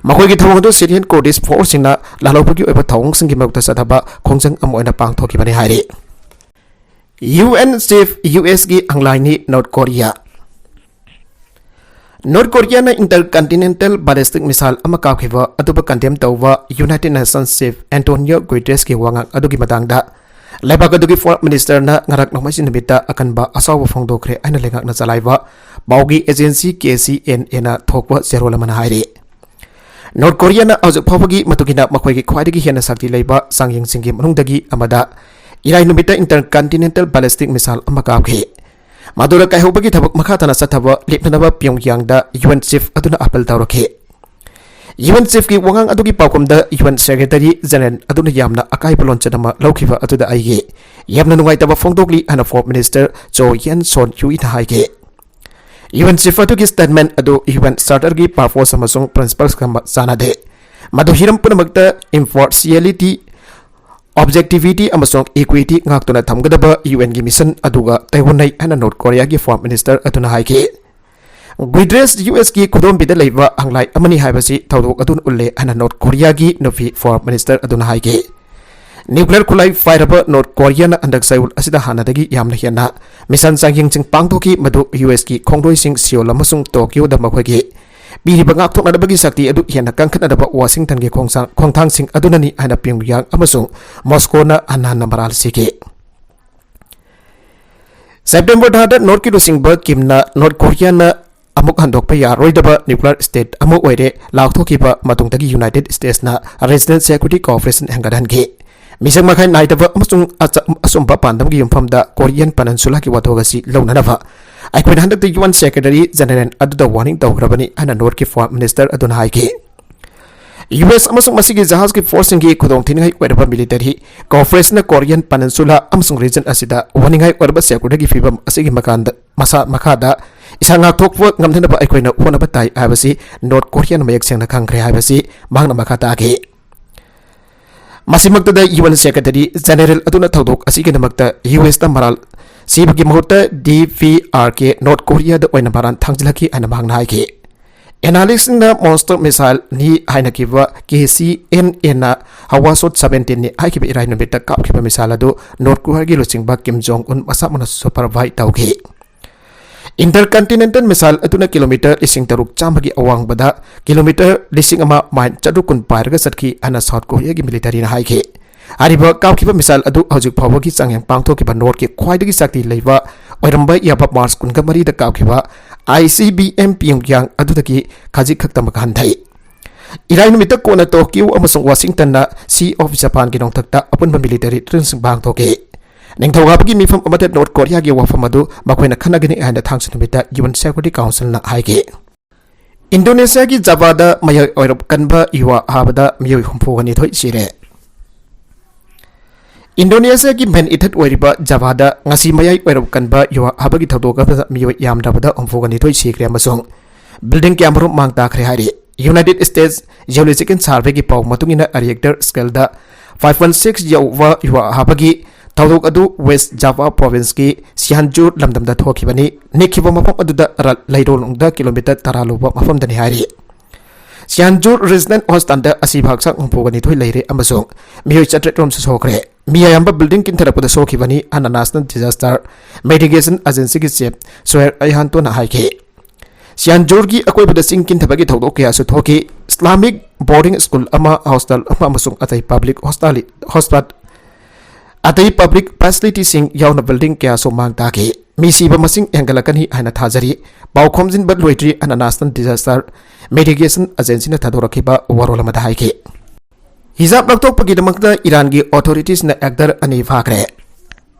ꯃꯈꯣꯏꯒꯤ ꯊꯧꯑꯣꯡ ꯑꯗꯨ ꯁꯤꯔꯤꯌꯟ ꯀꯨꯔꯗꯤꯁ ꯐꯣꯔꯁꯁꯤꯡꯅ ꯂꯥꯜꯍꯧꯕꯒꯤ ꯑꯣꯏꯕ ꯊꯧꯑꯣꯡꯁꯤꯡꯒꯤ ꯃꯔꯛꯇ ꯆꯠꯊꯕ ꯈꯣꯡꯖꯪ ꯑꯃ ꯑꯣꯏꯅ ꯄꯥꯡꯊꯣꯛꯈꯤꯕꯅꯤ ꯍꯥꯏꯔꯤ꯫ ꯌꯨ ꯑꯦꯟ ꯆꯤꯐ ꯌꯨ ꯑꯦꯁꯀꯤ ꯑꯪꯂꯥꯏꯅꯤ ꯅꯣꯔꯠ ꯀꯣꯔꯤꯌꯥ꯫ ꯅꯣꯔꯠ ꯀꯣꯔꯤꯌꯥꯅ ꯏꯟꯇꯔꯀꯟꯇꯤꯅꯦꯟꯇꯦꯜ ꯕꯦꯂꯤꯁꯇꯤꯛ ꯃꯤꯁꯥꯏꯜ ꯑꯃ ꯀꯥꯞꯈꯤꯕ ꯑꯗꯨꯕꯨ ꯀꯟꯗꯦꯝ ꯇꯧꯕ ꯌꯨꯅꯥꯏꯇꯦꯗ ꯅꯦꯁꯟꯁ ꯆꯤꯐ ꯑꯦꯟꯇꯣꯅꯤꯌꯣ ꯒꯨꯏꯇ꯭ꯔꯦꯁꯀꯤ ꯋꯥꯉꯥꯡ ꯑꯗꯨꯒꯤ ꯃꯇꯥꯡꯗ ꯂꯩꯕꯥꯛ ꯑꯗꯨꯒꯤ ꯐꯣꯔꯦꯟ ꯃꯤꯅꯤꯁꯇꯔꯅ ꯉꯔꯥꯡ ꯅꯣꯡꯃꯥꯏꯖꯤꯡ ꯅꯨꯃꯤꯠꯇ ꯑꯀꯟꯕ ꯑꯁꯥꯎꯕ ꯐꯣꯡꯗꯣꯛꯈ꯭ꯔꯦ ꯍꯥꯏꯅ ꯂꯩꯉꯥꯛꯅ ꯆꯂꯥꯏꯕ ꯄꯥꯎꯒꯤ ꯑꯦꯖꯦꯟꯁꯤ ꯀꯦ ꯁꯤ ꯑꯦꯟ ꯑꯦꯅ ꯊꯣꯛꯄ ꯆꯦꯔꯣꯜ ꯑꯃꯅ ꯍꯥꯏꯔꯤ꯫ ꯅꯣꯔꯠ ꯀꯣꯔꯤꯌꯥꯅ ꯍꯧꯖꯤꯛ ꯐꯥꯎꯕꯒꯤ ꯃꯇꯨꯡ ꯏꯟꯅ ꯃꯈꯣꯏꯒꯤ ꯈ꯭ꯋꯥꯏꯗꯒꯤ ꯍꯦꯟꯅ ꯁꯛꯇꯤ ꯂꯩꯕ ꯆꯥꯡꯌꯦꯡꯁꯤꯡꯒꯤ ꯃꯅꯨꯡꯗꯒꯤ ꯑꯃꯗ ꯏꯔꯥꯏ ꯅꯨꯃꯤꯠꯇ intercontinental ballistic missile ꯑꯃ ꯀꯥꯞꯈꯤ꯫ ꯃꯗꯨꯗ ꯀꯥꯏꯍꯧꯕꯒꯤ ꯊꯕꯛ ꯃꯈꯥ ꯇꯥꯅ ꯆꯠꯊꯕ ꯂꯦꯞꯅꯅꯕ ꯄꯤꯌꯣꯡꯌꯥꯡꯗ ꯌꯨ ꯑꯦꯟ ꯆꯤꯐ ꯑꯗꯨꯅ ꯑꯥꯄꯤꯜ ꯇꯧꯔꯛꯈꯤ꯫ ꯌꯨ ꯑꯦꯟ ꯆꯤꯐꯀꯤ ꯋꯥꯉꯥꯡ ꯑꯗꯨꯒꯤ ꯄꯥꯎꯈꯨꯝꯗ ꯌꯨ ꯑꯦꯟ ꯁꯦꯀ꯭ꯔꯦꯇꯔꯤ ꯖꯦꯅꯦꯔꯦꯜ ꯑꯗꯨꯅ ꯌꯥꯝꯅ ꯑꯀꯥꯏꯕ ꯂꯣꯟꯆꯠ ꯑꯃ ꯂꯧꯈꯤꯕ ꯑꯗꯨꯗ ꯑꯩꯒꯤ ꯌꯥꯝꯅ ꯅꯨꯡꯉꯥꯏꯇꯕ ꯐꯣꯡꯗꯣꯛꯂꯤ ꯍꯥꯏꯅ ꯐꯣꯔꯝ ꯃꯤꯅꯤꯁꯇꯔ ꯆꯣ ꯌꯦꯟ ꯁꯣꯟ ꯌꯨꯏꯅ ꯍꯥꯏꯈꯤ꯫ ꯌꯨ ꯑꯦꯟ ꯆꯤꯐ ꯑꯗꯨꯒꯤ ꯁ꯭ꯇꯦꯠꯃꯦꯟ ꯑꯗꯨ ꯌꯨ ꯑꯦꯟ ꯆꯥꯔꯇꯔꯒꯤ ꯄꯔꯄꯣꯁ ꯑꯃꯁꯨꯡ ꯄ꯭ꯔꯤꯟꯁꯤꯄꯜꯁꯀ ꯆꯥꯟꯅꯗꯦ꯫ ꯃꯗꯨ ꯍꯤꯔꯝ ꯄꯨꯝꯅꯃꯛꯇ ꯏꯝꯄꯥꯔꯁꯤꯌꯦꯂꯤꯇꯤ, ꯑꯣꯕꯖꯦꯛꯇꯤꯚꯤꯇꯤ ꯑꯃꯁꯨꯡ ꯏꯀ꯭ꯋꯤꯇꯤ ꯉꯥꯛꯇꯨꯅ ꯊꯝꯒꯗꯕ ꯌꯨ ꯑꯦꯟꯒꯤ ꯃꯤꯁꯟ ꯑꯗꯨꯒ ꯇꯩꯑꯣꯟꯅꯩ ꯍꯥꯏꯅ ꯅꯣꯔꯠ ꯀꯣꯔꯤꯌꯥꯒꯤ ꯐꯣꯔꯝ ꯃꯤꯅꯤꯁꯇꯔ ꯑꯗꯨꯅ ꯍꯥꯏꯈꯤ꯫ ꯒꯨꯏꯗ꯭ꯔꯦꯁ ꯌꯨ ꯑꯦꯁꯀꯤ ꯈꯨꯗꯣꯝꯕꯤꯗ ꯂꯩꯕ ꯍꯪꯂꯥꯏ ꯑꯃꯅꯤ ꯍꯥꯏꯕꯁꯤ ꯊꯧꯗꯣꯛ ꯑꯗꯨꯅ ꯎꯠꯂꯦ ꯍꯥꯏꯅ ꯅꯣꯔꯠ ꯀꯣꯔꯤꯌꯥꯒꯤ ꯅꯨꯄꯤ ꯐꯣꯔꯝ ꯃꯤꯅꯤꯁꯇꯔ ꯑꯗꯨꯅ ꯍꯥꯏꯈꯤ꯫ ꯅ꯭ꯌꯨꯀ꯭ꯂꯤꯌꯔ ꯈꯨꯠꯂꯥꯏ ꯄꯥꯏꯔꯕ ꯅꯣꯔꯠ ꯀꯣꯔꯤꯌꯥꯅ ꯍꯟꯗꯛ ꯆꯌꯣꯜ ꯑꯁꯤꯗ ꯍꯥꯟꯅꯗꯒꯤ ꯌꯥꯝꯅ ꯍꯦꯟꯅ ꯃꯤꯁꯟ ꯆꯥꯡꯌꯦꯡꯁꯤꯡ ꯄꯥꯡꯊꯣꯛꯈꯤ, ꯃꯗꯨ ꯌꯨ ꯑꯦꯁꯀꯤ ꯈꯣꯡꯂꯣꯏꯁꯤꯡ ꯁꯤꯑꯣꯜ ꯑꯃꯁꯨꯡ ꯇꯣꯀꯤꯌꯣꯗ ꯃꯈꯣꯏꯒꯤ ꯄꯤꯔꯤꯕ ꯉꯥꯛꯊꯣꯛꯅꯅꯕꯒꯤ ꯁꯛꯇꯤ ꯑꯗꯨ ꯍꯦꯟꯅ ꯀꯟꯈꯠꯅꯅꯕ ꯋꯥꯁꯤꯡꯇꯟꯒꯤ ꯈꯣꯡꯁꯥꯡ-, ꯈꯣꯡꯊꯥꯡꯁꯤꯡ ꯑꯗꯨꯅꯅꯤ ꯍꯥꯏꯅ ꯄꯤꯌꯣꯡꯌꯥꯡ ꯑꯃꯁꯨꯡ ꯃꯣꯁꯀꯣꯅ ꯍꯟꯅ ꯍꯟꯅ ꯃꯔꯥꯜ ꯁꯤꯈꯤ꯫ ꯁꯦꯞꯇꯦꯝꯕꯔ ꯊꯥꯗ ꯅꯣꯔꯠꯀꯤ ꯂꯨꯆꯤꯡꯕ ꯀꯤꯝꯅ ꯅꯣꯔꯠ ꯀꯣꯔꯤꯌꯥꯅ ꯑꯃꯨꯛ ꯍꯟꯗꯣꯛꯄ ꯌꯥꯔꯣꯏꯗꯕ ꯅ꯭ꯌꯨꯀ꯭ꯂꯤꯌꯔ ꯁ꯭ꯇꯦꯠ ꯑꯃ ꯑꯣꯏꯔꯦ ꯂꯥꯎꯊꯣꯛꯈꯤꯕ ꯃꯇꯨꯡꯗꯒꯤ ꯌꯨꯅꯥꯏꯇꯦꯗ ꯁ꯭ꯇꯦꯠꯁꯅ ꯔꯤꯖꯅꯦꯜ ꯁꯦꯀ꯭ꯌꯨꯔꯤꯇꯤ ꯀꯣꯑꯣꯄꯔꯦꯁꯟ ꯍꯦꯟꯒꯠꯍꯟꯈꯤ꯫ ꯃꯤꯁꯛ ꯃꯈꯥꯏ ꯅꯥꯏꯗꯕ ꯑꯃꯁꯨꯡ ꯑꯆ-, ꯑꯆꯨꯝꯕ ꯄꯥꯟꯗꯝꯒꯤ ꯌꯨꯝꯐꯝꯗ ꯀꯣꯔꯤꯌꯟ ꯄꯅꯤꯟꯁꯨꯂꯥꯒꯤ ꯋꯥꯊꯣꯛ ꯑꯁꯤ ꯂꯧꯅꯅꯕ ꯑꯩꯈꯣꯏꯅ ꯍꯟꯗꯛꯇ ꯌꯨ ꯑꯦꯟ ꯁꯦꯀ꯭ꯔꯦꯇꯔꯤ ꯖꯦꯅꯦꯔꯦꯜ ꯑꯗꯨꯗ ꯋꯥꯔꯅꯤꯡ ꯇꯧꯈ꯭ꯔꯕꯅꯤ ꯍꯥꯏꯅ ꯅꯣꯔꯠꯀꯤ ꯐꯣꯔꯝ ꯃꯤꯅꯤꯁꯇꯔ ꯑꯗꯨꯅ ꯍꯥꯏꯈꯤ꯫ ꯌꯨ ꯑꯦꯁ ꯑꯃꯁꯨꯡ ꯃꯁꯤꯒꯤ ꯖꯍꯥꯖꯒꯤ ꯐꯣꯔꯁꯁꯤꯡꯒꯤ ꯈꯨꯗꯣꯡꯊꯤꯅꯤꯡꯉꯥꯏ ꯑꯣꯏꯔꯕ ꯃꯤꯂꯤꯇꯔꯤ ꯀꯣꯑꯣꯄꯔꯦꯁꯟꯅ ꯀꯣꯔꯤꯌꯟ ꯄꯅꯤꯟꯁꯨꯂꯥ ꯑꯃꯁꯨꯡ ꯔꯤꯖꯟ ꯑꯁꯤꯗ ꯋꯥꯅꯤꯡꯉꯥꯏ ꯑꯣꯏꯔꯕ ꯁꯦꯀ꯭ꯌꯨꯔꯤꯇꯤꯒꯤ ꯐꯤꯕꯝ ꯑꯁꯤꯒꯤ ꯃꯀꯥꯟꯗ ꯃꯁꯥ ꯃꯈꯥꯗ ꯏꯁꯥ ꯉꯥꯛꯊꯣꯛꯄ ꯉꯝꯅꯅꯕ ꯑꯩꯈꯣꯏꯅ ꯍꯣꯠꯅꯕ ꯇꯥꯏ ꯍꯥꯏꯕꯁꯤ ꯅꯣꯔꯠ ꯀꯣꯔꯤꯌꯥꯅ ꯃꯌꯦꯛ ꯁꯦꯡꯅ ꯈꯪꯈ꯭ꯔꯦ ꯍꯥꯏꯕꯁꯤ ꯃꯍꯥꯛꯅ ꯃꯈꯥ ꯇꯥꯈꯤ꯫ ꯃꯁꯤꯃꯛꯇꯗ ꯌꯨ ꯑꯦꯟ ꯁꯦꯀ꯭ꯔꯦꯇꯔꯤ ꯖꯦꯅꯦꯔꯦꯜ ꯑꯗꯨꯅ ꯊꯧꯗꯣꯛ ꯑꯁꯤꯒꯤꯗꯃꯛꯇ ꯌꯨ ꯑꯦꯁꯇ ꯃꯔꯥꯜ ꯁꯤꯕꯒꯤ ꯃꯍꯨꯠꯇ ꯗꯤ ꯄꯤ ꯑꯥꯔ ꯀꯦ ꯅꯣꯔꯠ ꯀꯣꯔꯤꯌꯥꯗ ꯑꯣꯏꯅ ꯃꯔꯥꯜ ꯊꯥꯡꯖꯤꯜꯂꯛꯈꯤ ꯍꯥꯏꯅ ꯃꯍꯥꯛꯅ ꯍꯥꯏꯈꯤ꯫ ꯑꯦꯅꯥꯂꯤꯁꯁꯤꯡꯅ ꯃꯣꯟꯁꯇꯔ ꯃꯤꯁꯥꯏꯜꯅꯤ ꯍꯥꯏꯅꯈꯤꯕ ꯀꯦ ꯁꯤ ꯑꯦꯟ ꯑꯦꯅ ꯍꯋꯥꯁꯣꯠ ꯁꯕꯦꯟꯇꯤꯟꯅꯤ ꯍꯥꯏꯈꯤꯕ ꯏꯔꯥꯏ ꯅꯨꯃꯤꯠꯇ ꯀꯥꯞꯈꯤꯕ ꯃꯤꯁꯥꯏꯜ ꯑꯗꯨ ꯅꯣꯔꯠ ꯀꯣꯔꯤꯌꯥꯒꯤ ꯂꯨꯆꯤꯡꯕ ꯀꯤꯝ ꯖꯣꯡ ꯎꯟ ꯃꯁꯥꯃꯛꯅ ꯁꯨꯄꯔꯚꯥꯏ ꯇꯧꯈꯤ꯫ Intercontinental missile ꯑꯗꯨꯅ ꯀꯤꯂꯣꯃꯤꯇꯔ ꯂꯤꯁꯤꯡ ꯇꯔꯨꯛ ꯆꯥꯝꯃꯒꯤ ꯑꯋꯥꯡꯕꯗ ꯀꯤꯂꯣꯃꯤꯇꯔ ꯂꯤꯁꯤꯡ ꯑꯃ ꯃꯥꯏꯜ ꯆꯥꯇ꯭ꯔꯨꯛ ꯀꯨꯟ ꯄꯥꯏꯔꯒ ꯆꯠꯈꯤ ꯍꯥꯏꯅ ꯁꯥꯎꯠ ꯀꯣꯔꯤꯌꯥꯒꯤ ꯃꯤꯂꯤꯇꯔꯤꯅ ꯍꯥꯏꯈꯤ꯫ ꯍꯥꯏꯔꯤꯕ ꯀꯥꯞꯈꯤꯕ ꯃꯤꯁꯥꯏꯜ ꯑꯗꯨ ꯍꯧꯖꯤꯛ ꯐꯥꯎꯕꯒꯤ ꯆꯥꯡꯌꯦꯡ ꯄꯥꯡꯊꯣꯛꯈꯤꯕ ꯅꯣꯔꯠꯀꯤ ꯈ꯭ꯋꯥꯏꯗꯒꯤ ꯁꯛꯇꯤ ꯂꯩꯕ ꯑꯣꯏꯔꯝꯕ ꯌꯥꯕ ꯃꯥꯔꯆ ꯀꯨꯟꯃꯔꯤꯗ ꯀꯥꯞꯈꯤꯕ ꯑꯥꯏ ꯁꯤ ꯕꯤ ꯑꯦꯝ ꯄꯤꯌꯣꯡꯌꯥꯡ ꯑꯗꯨꯗꯒꯤ ꯈꯖꯤꯛ ꯈꯛꯇꯃꯛ ꯍꯟꯊꯩ꯫ ꯏꯔꯥꯏ ꯅꯨꯃꯤꯠꯇ ꯀꯣꯟꯅ ꯇꯣꯀꯤꯌꯣ ꯑꯃꯁꯨꯡ ꯋꯥꯁꯤꯡꯇꯟꯅ Sea of Japanꯒꯤ ꯅꯣꯡꯊꯛꯇ ꯑꯄꯨꯟꯕ ꯃꯤꯂꯤꯇꯔꯤ ꯗ꯭ꯔꯤꯜꯁꯤꯡ ꯄꯥꯡꯊꯣꯛꯈꯤ꯫ ꯅꯤꯡꯊꯧꯀꯥꯕꯒꯤ ꯃꯤꯐꯝ ꯑꯃꯗ ꯅꯣꯔꯠ ꯀꯣꯔꯤꯌꯥꯒꯤ ꯋꯥꯐꯝ ꯑꯗꯨ ꯃꯈꯣꯏꯅ ꯈꯟꯅꯒꯅꯤ ꯍꯥꯏꯅ ꯊꯥꯡꯖ ꯅꯨꯃꯤꯠꯇ ꯌꯨ ꯑꯦꯟ ꯁꯦꯀ꯭ꯌꯨꯔꯤꯇꯤ ꯀꯥꯎꯟꯁꯤꯜꯅ ꯍꯥꯏꯈꯤ꯫ ꯏꯟꯗꯣꯅꯦꯁꯤꯌꯥꯒꯤ ꯖꯥꯚꯥꯗ ꯃꯌꯥꯏ ꯑꯣꯏꯔꯞ ꯀꯟꯕ ꯌꯨ ꯑꯥ ꯍꯥꯕꯗ ꯃꯤꯑꯣꯏ ꯍꯨꯝꯐꯨꯒ ꯅꯤꯊꯣꯏ ꯁꯤꯔꯦ꯫ ꯏꯟꯗꯣꯅꯦꯁꯤꯌꯥꯒꯤ ꯃꯦꯟ ꯏꯊꯠ ꯑꯣꯏꯔꯤꯕ ꯖꯥꯚꯥꯗ ꯉꯁꯤ ꯃꯌꯥꯏ ꯑꯣꯏꯔꯞ ꯀꯟꯕ ꯌꯨ ꯑꯥ ꯍꯥꯕꯒꯤ ꯊꯧꯗꯣꯛ ꯑꯃꯗ ꯃꯤꯑꯣꯏ ꯌꯥꯝꯗ꯭ꯔꯕꯗ ꯍꯨꯝꯐꯨꯒ ꯅꯤꯊꯣꯏ ꯁꯤꯈ꯭ꯔꯦ ꯑꯃꯁꯨꯡ ꯕꯤꯜꯗꯤꯡ ꯀꯌꯥꯃꯔꯨꯝ ꯃꯥꯡ ꯇꯥꯈ꯭ꯔꯦ ꯍꯥꯏꯔꯤ꯫ ꯌꯨꯅꯥꯏꯇꯦꯗ ꯁ꯭ꯇꯦꯠꯁ ꯖꯤꯑꯣꯂꯣꯖꯤꯀꯦꯜ ꯁꯔꯚꯦꯒꯤ ꯄꯥꯎ ꯃꯇꯨꯡ ꯏꯟꯅ, ꯔꯤꯑꯦꯛꯇꯔ ꯁ꯭ꯀꯦꯜꯗ ꯐꯥꯏꯚ ꯄꯣꯏꯟꯠ ꯁꯤꯛꯁ ꯌꯧꯕ ꯌꯨ ꯑꯥ ꯍꯥꯕꯒꯤ ꯊꯧꯗꯣꯛ ꯑꯗꯨ ꯋꯦꯁ꯭ꯠ ꯖꯥꯚꯥ ꯄ꯭ꯔꯣꯚꯤꯟꯁꯀꯤ ꯁꯤꯌꯥꯟꯖꯨꯔ ꯂꯝꯗꯝꯗ ꯊꯣꯛꯈꯤꯕꯅꯤ꯫ ꯅꯤꯛꯈꯤꯕ ꯃꯐꯝ ꯑꯗꯨꯗ ꯔ-, ꯂꯩꯔꯣꯜꯗ ꯀꯤꯂꯣꯃꯤꯇꯔ ꯇꯔꯥ ꯂꯨꯕ ꯃꯐꯝꯗꯅꯤ ꯍꯥꯏꯔꯤ꯫ ꯁꯤꯌꯥꯟꯖꯨꯔ ꯔꯤꯖꯅꯦꯜ ꯍꯣꯁꯄꯤꯇꯥꯜꯗ ꯑꯁꯤꯕ ꯍꯛꯆꯥꯡ ꯍꯨꯝꯐꯨꯒ ꯅꯤꯊꯣꯏ ꯂꯩꯔꯦ ꯑꯃꯁꯨꯡ ꯃꯤꯑꯣꯏ ꯆꯥꯇ꯭ꯔꯦꯠ ꯔꯣꯝꯁꯨ ꯁꯣꯛꯈ꯭ꯔꯦ꯫ ꯃꯤ ꯑꯌꯥꯝꯕ ꯕꯤꯜꯗꯤꯡ ꯀꯤꯟꯊꯔꯛꯄꯗ ꯁꯣꯛꯈꯤꯕꯅꯤ ꯍꯥꯏꯅ ꯅꯦꯁꯅꯦꯜ ꯗꯤꯖꯥꯁꯇꯔ ꯃꯤꯇꯤꯒꯦꯁꯟ ꯑꯦꯖꯦꯟꯁꯤꯒꯤ ꯆꯤꯐ ꯁꯣꯍꯦꯔ ꯑꯌꯥꯟꯇꯣꯅ ꯍꯥꯏꯈꯤ꯫ ꯁꯤꯌꯥꯟꯖꯨꯔꯒꯤ ꯑꯀꯣꯏꯕꯗ ꯆꯤꯡ ꯀꯤꯟꯊꯕꯒꯤ ꯊꯧꯗꯣꯛ ꯀꯌꯥꯁꯨ ꯊꯣꯛꯈꯤ꯫ ꯏꯁꯂꯥꯃꯤꯛ ꯕꯣꯔꯗꯤꯡ ꯁ꯭ꯀꯨꯜ ꯑꯃ, ꯍꯣꯁꯇꯦꯜ ꯑꯃ ꯑꯃꯁꯨꯡ ꯑꯇꯩ ꯄꯕ꯭ꯂꯤꯛ ꯍꯣꯁꯇꯥꯂꯤ-, ꯍꯣꯁꯄꯤꯇꯥꯜ, ꯑꯇꯩ ꯄꯕ꯭ꯂꯤꯛ ꯐꯦꯁꯤꯂꯤꯇꯤꯁꯤꯡ ꯌꯥꯎꯅ ꯕꯤꯜꯗꯤꯡ ꯀꯌꯥꯁꯨ ꯃꯥꯡ ꯇꯥꯈꯤ꯫ ꯃꯤ ꯁꯤꯕ ꯃꯁꯤꯡ ꯍꯦꯟꯒꯠꯂꯛꯀꯅꯤ ꯍꯥꯏꯅ ꯊꯥꯖꯔꯤ꯫ ꯄꯥꯎ ꯈꯣꯝꯖꯤꯟꯕ ꯂꯣꯏꯗ꯭ꯔꯤ ꯍꯥꯏꯅ ꯅꯦꯁꯅꯦꯜ ꯗꯤꯖꯥꯁꯇꯔ ꯃꯤꯇꯤꯒꯦꯁꯟ ꯑꯦꯖꯦꯟꯁꯤꯅ ꯊꯥꯗꯣꯔꯛꯈꯤꯕ ꯋꯥꯔꯣꯜ ꯑꯃꯗ ꯍꯥꯏꯈꯤ꯫ ꯍꯤꯖꯥꯕ ꯂꯧꯊꯣꯛꯄꯒꯤꯗꯃꯛꯇ ꯏꯔꯥꯟꯒꯤ ꯑꯣꯊꯣꯔꯤꯇꯤꯁꯅ ꯑꯦꯛꯇꯔ ꯑꯅꯤ ꯐꯥꯈ꯭ꯔꯦ꯫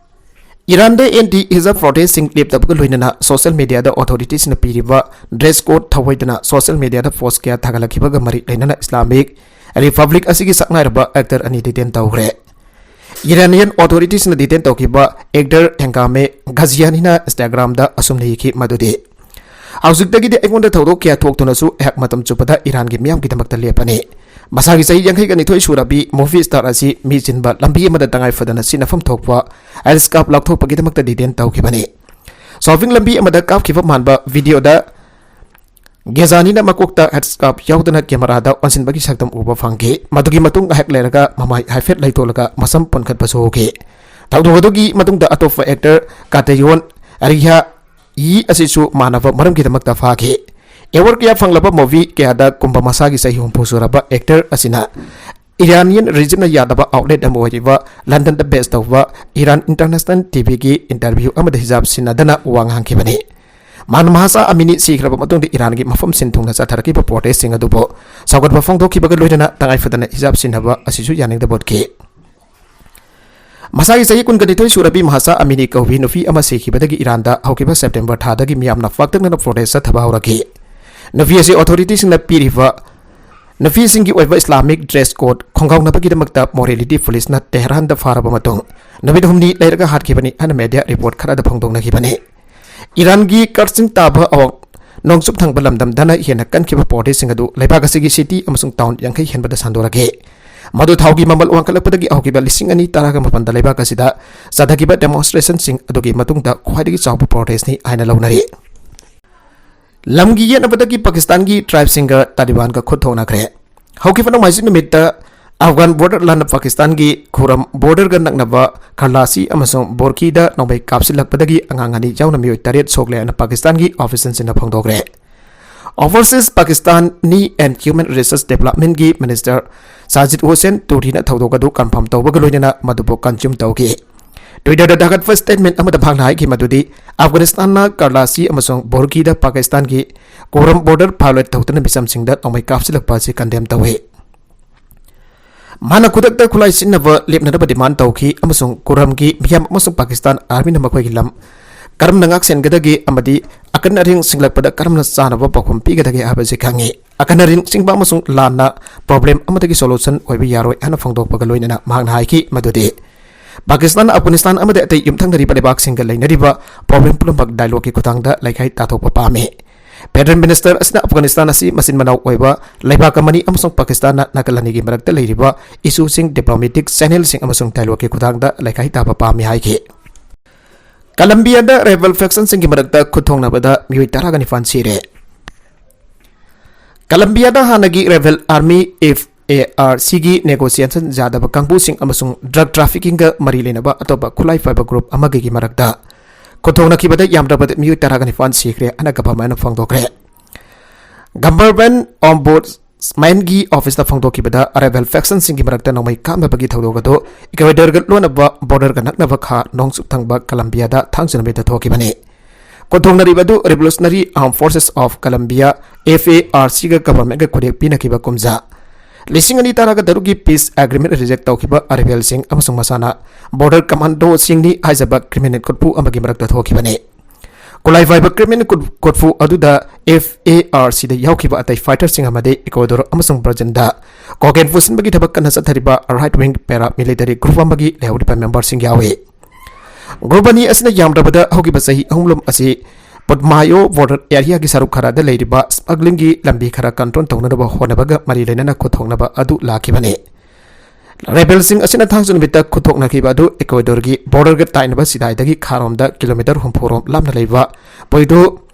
ꯏꯔꯥꯟꯗ ꯑꯦꯟꯇꯤ ꯍꯤꯖꯥꯕ ꯄ꯭ꯔꯣꯇꯦꯁ꯭ꯠꯁꯤꯡ ꯂꯦꯞꯇꯕꯒ ꯂꯣꯏꯅꯅ ꯁꯣꯁꯤꯌꯦꯜ ꯃꯤꯗꯤꯌꯥꯗ ꯑꯣꯊꯣꯔꯤꯇꯤꯁꯅ ꯄꯤꯔꯤꯕ ꯗ꯭ꯔꯦꯁ ꯀꯣꯗ ꯊꯧꯑꯣꯏꯗꯅ ꯁꯣꯁꯤꯌꯦꯜ ꯃꯤꯗꯤꯌꯥꯗ ꯄꯣꯁ꯭ꯠ ꯀꯌꯥ ꯊꯥꯒꯠꯂꯛꯈꯤꯕꯒ ꯃꯔꯤ ꯂꯩꯅꯅ ꯏꯁꯂꯥꯃꯤꯛ ꯔꯤꯄꯕ꯭ꯂꯤꯛ ꯑꯁꯤꯒꯤ ꯁꯛꯅꯥꯏꯔꯕ ꯑꯦꯛꯇꯔ ꯑꯅꯤ ꯗꯤꯇꯦꯟ ꯇꯧꯈ꯭ꯔꯦ꯫ ꯏꯔꯥꯅꯤꯌꯟ ꯑꯣꯊꯣꯔꯤꯇꯤꯁꯅ ꯗꯤꯇꯦꯟ ꯇꯧꯈꯤꯕ ꯑꯦꯛꯇꯔ ꯍꯦꯡꯒꯥꯃꯦ ꯘꯥꯖꯤꯌꯥꯅꯤꯅ Instagramꯗ ꯑꯁꯨꯝꯅ ꯏꯈꯤ, ꯃꯗꯨꯗꯤ, "ꯍꯧꯖꯤꯛꯇꯒꯤꯗꯤ ꯑꯩꯉꯣꯟꯗ ꯊꯧꯗꯣꯛ ꯀꯌꯥ ꯊꯣꯛꯇꯨꯅꯁꯨ ꯑꯩꯍꯥꯛ ꯃꯇꯝ ꯆꯨꯞꯄꯗ ꯏꯔꯥꯟꯒꯤ ꯃꯤꯌꯥꯝꯒꯤꯗꯃꯛꯇ ꯂꯦꯞꯄꯅꯤ꯫" ꯃꯁꯥꯒꯤ ꯆꯍꯤ ꯌꯥꯡꯈꯩꯒ ꯅꯤꯊꯣꯏ ꯁꯨꯔꯕꯤ ꯃꯨꯚꯤ ꯁ꯭ꯇꯥꯔ ꯑꯁꯤ ꯃꯤ ꯆꯤꯟꯕ ꯂꯝꯕꯤ ꯑꯃꯗ ꯇꯉꯥꯏ ꯐꯗꯅ ꯁꯤꯟꯅꯐꯝ ꯊꯣꯛꯄ ꯍꯦꯗ ꯁ꯭ꯀꯥꯔꯐ ꯂꯧꯊꯣꯛꯄꯒꯤꯗꯃꯛꯇ ꯗꯤꯇꯦꯟ ꯇꯧꯈꯤꯕꯅꯤ꯫ ꯁꯣꯄꯤꯡ ꯂꯝꯕꯤ ꯑꯃꯗ ꯀꯥꯞꯈꯤꯕ ꯃꯥꯟꯕ ꯚꯤꯗꯤꯑꯣꯗ ꯒꯦꯖꯥꯅꯤꯅ ꯃꯀꯣꯛꯇ ꯍꯦꯗ ꯁ꯭ꯀꯥꯔꯐ ꯌꯥꯎꯗꯅ ꯀꯦꯃꯦꯔꯥꯗ ꯑꯣꯟꯁꯤꯟꯕꯒꯤ ꯁꯛꯇꯝ ꯎꯕ ꯐꯪꯈꯤ꯫ ꯃꯗꯨꯒꯤ ꯃꯇꯨꯡ ꯉꯥꯏꯍꯥꯛ ꯂꯩꯔꯒ ꯃꯃꯥꯏ ꯍꯥꯏꯐꯦꯠ ꯂꯩꯊꯣꯛꯂꯒ ꯃꯁꯝ ꯄꯨꯟꯈꯠꯄꯁꯨ ꯎꯈꯤ꯫ ꯊꯧꯗꯣꯛ ꯑꯗꯨꯒꯤ ꯃꯇꯨꯡꯗ ꯑꯇꯣꯞꯄ ꯑꯦꯛꯇꯔ ꯀꯥꯇꯦꯌꯣꯟ ꯑꯔꯤꯍꯥ ꯌꯤ ꯑꯁꯤꯁꯨ ꯃꯥꯟꯅꯕ ꯃꯔꯝꯒꯤꯗꯃꯛꯇ ꯐꯥꯈꯤ꯫ ꯑꯦꯋꯥꯔꯗ ꯀꯌꯥ ꯐꯪꯂꯕ ꯃꯨꯚꯤ ꯀꯌꯥꯗ ꯀꯨꯝꯕ ꯃꯁꯥꯒꯤ ꯆꯍꯤ ꯍꯨꯝꯐꯨ ꯁꯨꯔꯕ ꯑꯦꯛꯇꯔ ꯑꯁꯤꯅ ꯏꯔꯥꯅꯤꯌꯟ ꯔꯦꯖꯤꯝꯅ ꯌꯥꯗꯕ ꯑꯥꯎꯠꯂꯦꯠ ꯑꯃ ꯑꯣꯏꯔꯤꯕ ꯂꯟꯗꯟꯗ ꯕꯦꯖ ꯇꯧꯕ ꯏꯔꯥꯟ ꯏꯟꯇꯔꯅꯦꯁꯅꯦꯜ ꯇꯤꯚꯤꯒꯤ ꯏꯟꯇꯔꯚ꯭ꯌꯨ ꯑꯃꯗ ꯍꯤꯖꯥꯕ ꯁꯤꯟꯅꯗꯅ ꯋꯥ ꯉꯥꯡꯈꯤꯕꯅꯤ꯫ ꯃꯍꯥꯟ ꯃꯍꯥꯁꯥ ꯑꯃꯤꯅꯤ ꯁꯤꯈ꯭ꯔꯕ ꯃꯇꯨꯡꯗ ꯏꯔꯥꯟꯒꯤ ꯃꯐꯝ ꯁꯤꯟ ꯊꯨꯡꯅ ꯆꯠꯊꯔꯛꯈꯤꯕ ꯄ꯭ꯔꯣꯇꯦꯁꯁꯤꯡ ꯑꯗꯨꯕꯨ ꯁꯧꯒꯠꯄ ꯐꯣꯡꯗꯣꯛꯈꯤꯕꯒ ꯂꯣꯏꯅꯅ ꯇꯉꯥꯏ ꯐꯗꯅ ꯍꯤꯖꯥꯕ ꯁꯤꯟꯅꯕ ꯑꯁꯤꯁꯨ ꯌꯥꯅꯤꯡꯗꯕ ꯎꯠꯈꯤ꯫ ꯃꯁꯥꯒꯤ ꯆꯍꯤ ꯀꯨꯟꯒ ꯅꯤꯊꯣꯏ ꯁꯨꯔꯕꯤ ꯃꯍꯥꯁꯥ ꯑꯃꯤꯅꯤ ꯀꯧꯕꯤ ꯅꯨꯄꯤ ꯑꯃ ꯁꯤꯈꯤꯕꯗꯒꯤ ꯏꯔꯥꯟꯗ ꯍꯧꯈꯤꯕ ꯁꯦꯞꯇꯦꯝꯕꯔ ꯊꯥꯗꯒꯤ ꯃꯤꯌꯥꯝꯅ ꯄꯥꯛꯇꯛꯅꯅ ꯄ꯭ꯔꯣꯇꯦꯁ ꯆꯠꯊꯕ ꯍꯧꯔꯛꯈꯤ꯫ ꯅꯨꯄꯤ ꯑꯁꯤ ꯑꯣꯊꯣꯔꯤꯇꯤꯁꯤꯡꯅ ꯄꯤꯔꯤꯕ ꯅꯨꯄꯤꯁꯤꯡꯒꯤ ꯑꯣꯏꯕ ꯏꯁꯂꯥꯃꯤꯛ ꯗ꯭ꯔꯦꯁ ꯀꯣꯗ ꯈꯣꯡꯒꯥꯎꯅꯕꯒꯤꯗꯃꯛꯇ ꯃꯣꯔꯦꯂꯤꯇꯤ ꯄꯨꯂꯤꯁꯅ ꯇꯦꯍꯔꯥꯟꯗ ꯐꯥꯔꯕ ꯃꯇꯨꯡ ꯅꯨꯃꯤꯠ ꯍꯨꯝꯅꯤ ꯂꯩꯔꯒ ꯍꯥꯠꯈꯤꯕꯅꯤ ꯍꯥꯏꯅ ꯃꯦꯗꯤꯌꯥ ꯔꯤꯄꯣꯔꯠ ꯈꯔꯗ ꯐꯣꯡꯗꯣꯛꯅꯈꯤꯕꯅꯤ꯫ ꯏꯔꯥꯟꯒꯤ ꯀꯥꯔꯆꯤꯡ ꯇꯥꯕ ꯑꯋꯥꯡ ꯅꯣꯡꯆꯨꯞ ꯊꯪꯕ ꯂꯝꯗꯝꯗꯅ ꯍꯦꯟꯅ ꯀꯟꯈꯤꯕ ꯄ꯭ꯔꯣꯇꯦꯁꯁꯤꯡ ꯑꯗꯨ ꯂꯩꯕꯥꯛ ꯑꯁꯤꯒꯤ ꯁꯤꯇꯤ ꯑꯃꯁꯨꯡ ꯇꯥꯎꯟ ꯌꯥꯡꯈꯩ ꯍꯦꯟꯕꯗ ꯁꯟꯗꯣꯔꯛꯈꯤ꯫ ꯃꯗꯨ ꯊꯥꯎꯒꯤ ꯃꯃꯜ ꯋꯥꯡꯈꯠꯂꯛꯄꯗꯒꯤ ꯍꯧꯈꯤꯕ ꯂꯤꯁꯤꯡ ꯑꯅꯤ ꯇꯔꯥꯒ ꯃꯥꯄꯟꯗ ꯂꯩꯕꯥꯛ ꯑꯁꯤꯗ ꯆꯠꯊꯈꯤꯕ ꯗꯦꯃꯣꯟꯁꯇ꯭ꯔꯦꯁꯟꯁꯤꯡ ꯑꯗꯨꯒꯤ ꯃꯇꯨꯡꯗ ꯈ꯭ꯋꯥꯏꯗꯒꯤ ꯆꯥꯎꯕ ꯄ꯭ꯔꯣꯇꯦꯁꯅꯤ ꯍꯥꯏꯅ ꯂꯧꯅꯔꯤ꯫ ꯂꯝꯒꯤ ꯌꯦꯠꯅꯕꯗꯒꯤ ꯄꯥꯀꯤꯁꯇꯥꯟꯒꯤ ꯇ꯭ꯔꯥꯏꯕꯁꯤꯡꯒ ꯇꯥꯂꯤꯕꯥꯟꯒ ꯈꯨꯠ ꯊꯣꯛꯅꯈ꯭ꯔꯦ꯫ ꯍꯧꯈꯤꯕ ꯅꯣꯡꯃꯥꯏꯖꯤꯡ ꯅꯨꯃꯤꯠꯇ ꯑꯐꯒꯥꯟ ꯕꯣꯔꯗꯔ ꯂꯥꯟꯅ ꯄꯥꯀꯤꯁꯇꯥꯟꯒꯤ ꯈꯨꯔꯝ ꯕꯣꯔꯗꯔꯒ ꯅꯛꯅꯕ ꯈꯔꯂꯥꯁꯤ ꯑꯃꯁꯨꯡ ꯕꯣꯔꯀꯤꯗ ꯅꯣꯡꯃꯩ ꯀꯥꯞꯁꯤꯜꯂꯛꯄꯗꯒꯤ ꯑꯉꯥꯡ ꯑꯅꯤ ꯌꯥꯎꯅ ꯃꯤꯑꯣꯏ ꯇꯔꯦꯠ ꯁꯣꯛꯂꯦ ꯍꯥꯏꯅ ꯄꯥꯀꯤꯁꯇꯥꯟꯒꯤ ꯑꯣꯐꯤꯁꯤꯌꯦꯜꯁꯤꯡꯅ ꯐꯣꯡꯗꯣꯛꯈ꯭ꯔꯦ꯫ Overseas Pakistani and Human Resource Developmentꯀꯤ ꯃꯤꯅꯤꯁꯇꯔ ꯁꯥꯖꯤꯗ ꯍꯨꯁꯦꯟ ꯇꯨꯔꯤꯅ ꯊꯧꯗꯣꯛ ꯑꯗꯨ ꯀꯟꯐꯥꯔꯝ ꯇꯧꯕꯒ ꯂꯣꯏꯅꯅ ꯃꯗꯨꯕꯨ ꯀꯟꯖꯨꯝ ꯇꯧꯈꯤ꯫ ꯇ꯭ꯋꯤꯇꯔꯗ ꯊꯥꯒꯠꯄ ꯁ꯭ꯇꯦꯠꯃꯦꯟ ꯑꯃꯗ ꯃꯍꯥꯛꯅ ꯍꯥꯏꯈꯤ ꯃꯗꯨꯗꯤ ꯑꯐꯒꯥꯅꯤꯁꯇꯥꯟꯅ ꯀꯔꯂꯥꯁꯤ ꯑꯃꯁꯨꯡ ꯕꯣꯔꯀꯤꯗ ꯄꯥꯀꯤꯁꯇꯥꯟꯒꯤ ꯀꯣꯔꯝ ꯕꯣꯔꯗꯔ ꯚꯥꯏꯑꯣꯂꯦꯠ ꯇꯧꯗꯨꯅ ꯃꯤꯆꯝꯁꯤꯡꯗ ꯅꯣꯡꯃꯩ ꯀꯥꯞꯁꯤꯜꯂꯛꯄ ꯑꯁꯤ ꯀꯟꯗꯦꯝ ꯇꯧꯏ꯫ ꯃꯥꯅ ꯈꯨꯗꯛꯇ ꯈꯨꯠꯂꯥꯏ ꯁꯤꯖꯤꯟꯅꯕ ꯂꯦꯞꯅꯅꯕ ꯗꯤꯃꯥꯟ ꯇꯧꯈꯤ ꯑꯃꯁꯨꯡ ꯀꯨꯔꯝꯒꯤ ꯃꯤꯌꯥꯝ ꯑꯃꯁꯨꯡ ꯄꯥꯀꯤꯁꯇꯥꯟ ꯑꯥꯔꯃꯤꯅ ꯃꯈꯣꯏꯒꯤ ꯂꯝ ꯀꯔꯝꯅ ꯉꯥꯛꯁꯦꯟꯒꯗꯒꯦ ꯑꯃꯗꯤ ꯑꯀꯟ ꯑꯔꯤꯡ ꯁꯤꯡꯂꯛꯄꯗ ꯀꯔꯝꯅ ꯆꯥꯅꯕ ꯄꯥꯎꯈꯨꯝ ꯄꯤꯒꯗꯒꯦ ꯍꯥꯏꯕꯁꯤ ꯈꯪꯉꯤ꯫ ꯑꯀꯟ ꯑꯔꯤꯡ ꯁꯤꯡꯕ ꯑꯃꯁꯨꯡ ꯂꯥꯟꯅ ꯄ꯭ꯔꯣꯕ꯭ꯂꯦꯝ ꯑꯃꯗꯒꯤ ꯁꯣꯂꯨꯁꯟ ꯑꯣꯏꯕ ꯌꯥꯔꯣꯏ ꯍꯥꯏꯅ ꯐꯣꯡꯗꯣꯛꯄꯒ ꯂꯣꯏꯅꯅ ꯃꯍꯥꯛꯅ ꯍꯥꯏꯈꯤ ꯃꯗꯨꯗꯤ ꯄꯥꯀꯤꯁꯇꯥꯟ, ꯑꯐꯒꯥꯅꯤꯁꯇꯥꯟ ꯑꯃꯗꯤ ꯑꯇꯩ ꯌꯨꯝꯊꯪꯅꯔꯤꯕ ꯂꯩꯕꯥꯛꯁꯤꯡꯒ ꯂꯩꯅꯔꯤꯕ ꯄ꯭ꯔꯣꯕ꯭ꯂꯦꯝ ꯄꯨꯝꯅꯃꯛ ꯗꯥꯏꯂꯣꯒꯀꯤ ꯈꯨꯠꯊꯥꯡꯗ ꯂꯩꯈꯥꯏ ꯇꯥꯊꯣꯛꯄ ꯄꯥꯝꯃꯤ꯫ ꯐꯦꯗꯔꯦꯜ ꯃꯤꯅꯤꯁꯇꯔ ꯑꯁꯤꯅ ꯑꯐꯒꯥꯅꯤꯁꯇꯥꯟ ꯑꯁꯤ ꯃꯆꯤꯟ ꯃꯅꯥꯎ ꯑꯣꯏꯕ ꯂꯩꯕꯥꯛ ꯑꯃꯅꯤ ꯑꯃꯁꯨꯡ ꯄꯥꯀꯤꯁꯇꯥꯟꯅ ꯅꯥꯀꯜ ꯑꯅꯤꯒꯤ ꯃꯔꯛꯇ ꯂꯩꯔꯤꯕ ꯏꯁꯨꯁꯤꯡ ꯗꯤꯄ꯭ꯂꯣꯃꯦꯇꯤꯛ ꯆꯦꯅꯦꯜꯁꯤꯡ ꯑꯃꯁꯨꯡ ꯗꯥꯏꯂꯣꯒꯀꯤ ꯈꯨꯠꯊꯥꯡꯗ ꯂꯩꯈꯥꯏ ꯇꯥꯕ ꯄꯥꯝꯃꯤ ꯍꯥꯏꯈꯤ꯫ ꯀꯂꯝꯕꯤꯌꯥꯗ ꯔꯦꯕꯦꯜ ꯐꯦꯛꯁꯟꯁꯤꯡꯒꯤ ꯃꯔꯛꯇ ꯈꯨꯠꯊꯣꯡꯅꯕꯗ ꯃꯤꯑꯣꯏ ꯇꯔꯥꯒ ꯅꯤꯄꯥꯟ ꯁꯤꯔꯦ꯫ ꯀꯂꯝꯕꯤꯌꯥꯗ ꯍꯥꯟꯅꯒꯤ rebel army, F A R ꯁꯤꯒꯤ ꯅꯦꯒꯣꯁꯤꯌꯦꯁꯟ ꯌꯥꯗꯕ ꯀꯥꯡꯕꯨꯁꯤꯡ ꯑꯃꯁꯨꯡ ꯗ꯭ꯔꯒ ꯇ꯭ꯔꯥꯐꯤꯀꯤꯡꯒ ꯃꯔꯤ ꯂꯩꯅꯕ ꯑꯇꯣꯞꯄ ꯈꯨꯠꯂꯥꯏ ꯄꯥꯏꯕ ꯒ꯭ꯔꯨꯞ ꯑꯃꯒꯒꯤ ꯃꯔꯛꯇ ꯈꯨꯠꯊꯣꯡꯅꯈꯤꯕꯗ ꯌꯥꯝꯗ꯭ꯔꯕꯗ ꯃꯤꯑꯣꯏ ꯇꯔꯥꯒ ꯅꯤꯄꯥꯟ ꯁꯤꯈ꯭ꯔꯦ ꯍꯥꯏꯅ ꯒꯚꯔꯟꯃꯦꯟꯠꯅ ꯐꯣꯡꯗꯣꯛꯈ꯭ꯔꯦ꯫ ꯒꯚꯔꯟꯃꯦꯟꯠ ꯑꯣꯝꯕꯨꯗꯁꯃꯦꯟꯒꯤ ꯑꯣꯐꯤꯁꯅ ꯐꯣꯡꯗꯣꯛꯈꯤꯕꯗ ꯔꯦꯕꯦꯜ ꯐꯦꯛꯁꯟꯁꯤꯡꯒꯤ ꯃꯔꯛꯇ ꯅꯣꯡꯃꯩ ꯀꯥꯞꯅꯕꯒꯤ ꯊꯧꯗꯣꯛ ꯑꯗꯨ ꯏꯀ꯭ꯋꯦꯗꯔꯒ ꯂꯣꯟꯅꯕ ꯕꯣꯔꯗꯔꯒ ꯅꯛꯅꯕ ꯈꯥ ꯅꯣꯡꯆꯨꯞ ꯊꯪꯕ ꯀꯂꯝꯕꯤꯌꯥꯗ ꯊꯥꯡꯖ ꯅꯨꯃꯤꯠꯇ ꯊꯣꯛꯈꯤꯕꯅꯤ꯫ ꯈꯨꯠꯊꯣꯛꯅꯔꯤꯕ ꯑꯗꯨ Revolutionary Armed Forces of Colombia, F A R C, ꯒ government ꯒ ꯈꯨꯗꯦꯛ ꯄꯤꯅꯈꯤꯕ ꯀꯨꯝꯖꯥ ꯂꯤꯁꯤꯡ ꯑꯅꯤ ꯇꯔꯥꯒ ꯇꯔꯨꯛꯀꯤ peace agreement reject ꯇꯧꯈꯤꯕ rebelꯁꯤꯡ ꯑꯃꯁꯨꯡ ꯃꯁꯥꯅ border commandoꯁꯤꯡꯅꯤ ꯍꯥꯏꯖꯕ criminal ꯈꯨꯠꯄꯨ ꯑꯃꯒꯤ ꯃꯔꯛꯇ ꯊꯣꯛꯈꯤꯕꯅꯤ꯫ ꯈꯨꯠꯂꯥꯏ ꯄꯥꯏꯕ criminal ꯈꯨꯠ-, ꯈꯨꯠꯄꯨ ꯑꯗꯨꯗ F A R C ꯗ ꯌꯥꯎꯈꯤꯕ ꯑꯇꯩ fighterꯁꯤꯡ ꯑꯃꯗꯤ Ecuador ꯑꯃꯁꯨꯡ Brazilꯗ cocaine ꯄꯨꯁꯤꯟꯕꯒꯤ ꯊꯕꯛ ꯀꯟꯅ ꯆꯠꯊꯔꯤꯕ right wing paramilitary group ꯑꯃꯒꯤ ꯂꯩꯍꯧꯔꯤꯕ memberꯁꯤꯡ ꯌꯥꯎꯏ꯫ Group ꯑꯅꯤ ꯑꯁꯤꯅ ꯌꯥꯝꯗ꯭ꯔꯕꯗ ꯍꯧꯈꯤꯕ ꯆꯍꯤ ꯑꯍꯨꯝꯂꯣꯝ ꯑꯁꯤ Putumayo border areaꯒꯤ ꯁꯔꯨꯛ ꯈꯔꯗ ꯂꯩꯔꯤꯕ smugglingꯒꯤ ꯂꯝꯕꯤ ꯈꯔ control ꯇꯧꯅꯅꯕ ꯍꯣꯠꯅꯕꯒ ꯃꯔꯤ ꯂꯩꯅꯅ ꯈꯨꯠꯊꯣꯛꯅꯕ ꯑꯗꯨ ꯂꯥꯛꯈꯤꯕꯅꯤ꯫ Rebelꯁꯤꯡ ꯑꯁꯤꯅ ꯊꯥꯡꯖ ꯅꯨꯃꯤꯠꯇ ꯈꯨꯠꯊꯣꯛꯅꯈꯤꯕ ꯑꯗꯨ Ecuadorꯒꯤ borderꯒ ꯇꯥꯏꯅꯕ ꯁꯤꯗꯥꯏꯗꯒꯤ ꯈꯥꯔꯣꯝꯗ kilometre ꯍꯨꯝꯐꯨ ꯔꯣꯝ ꯂꯥꯞꯅ ꯂꯩꯕ Puerto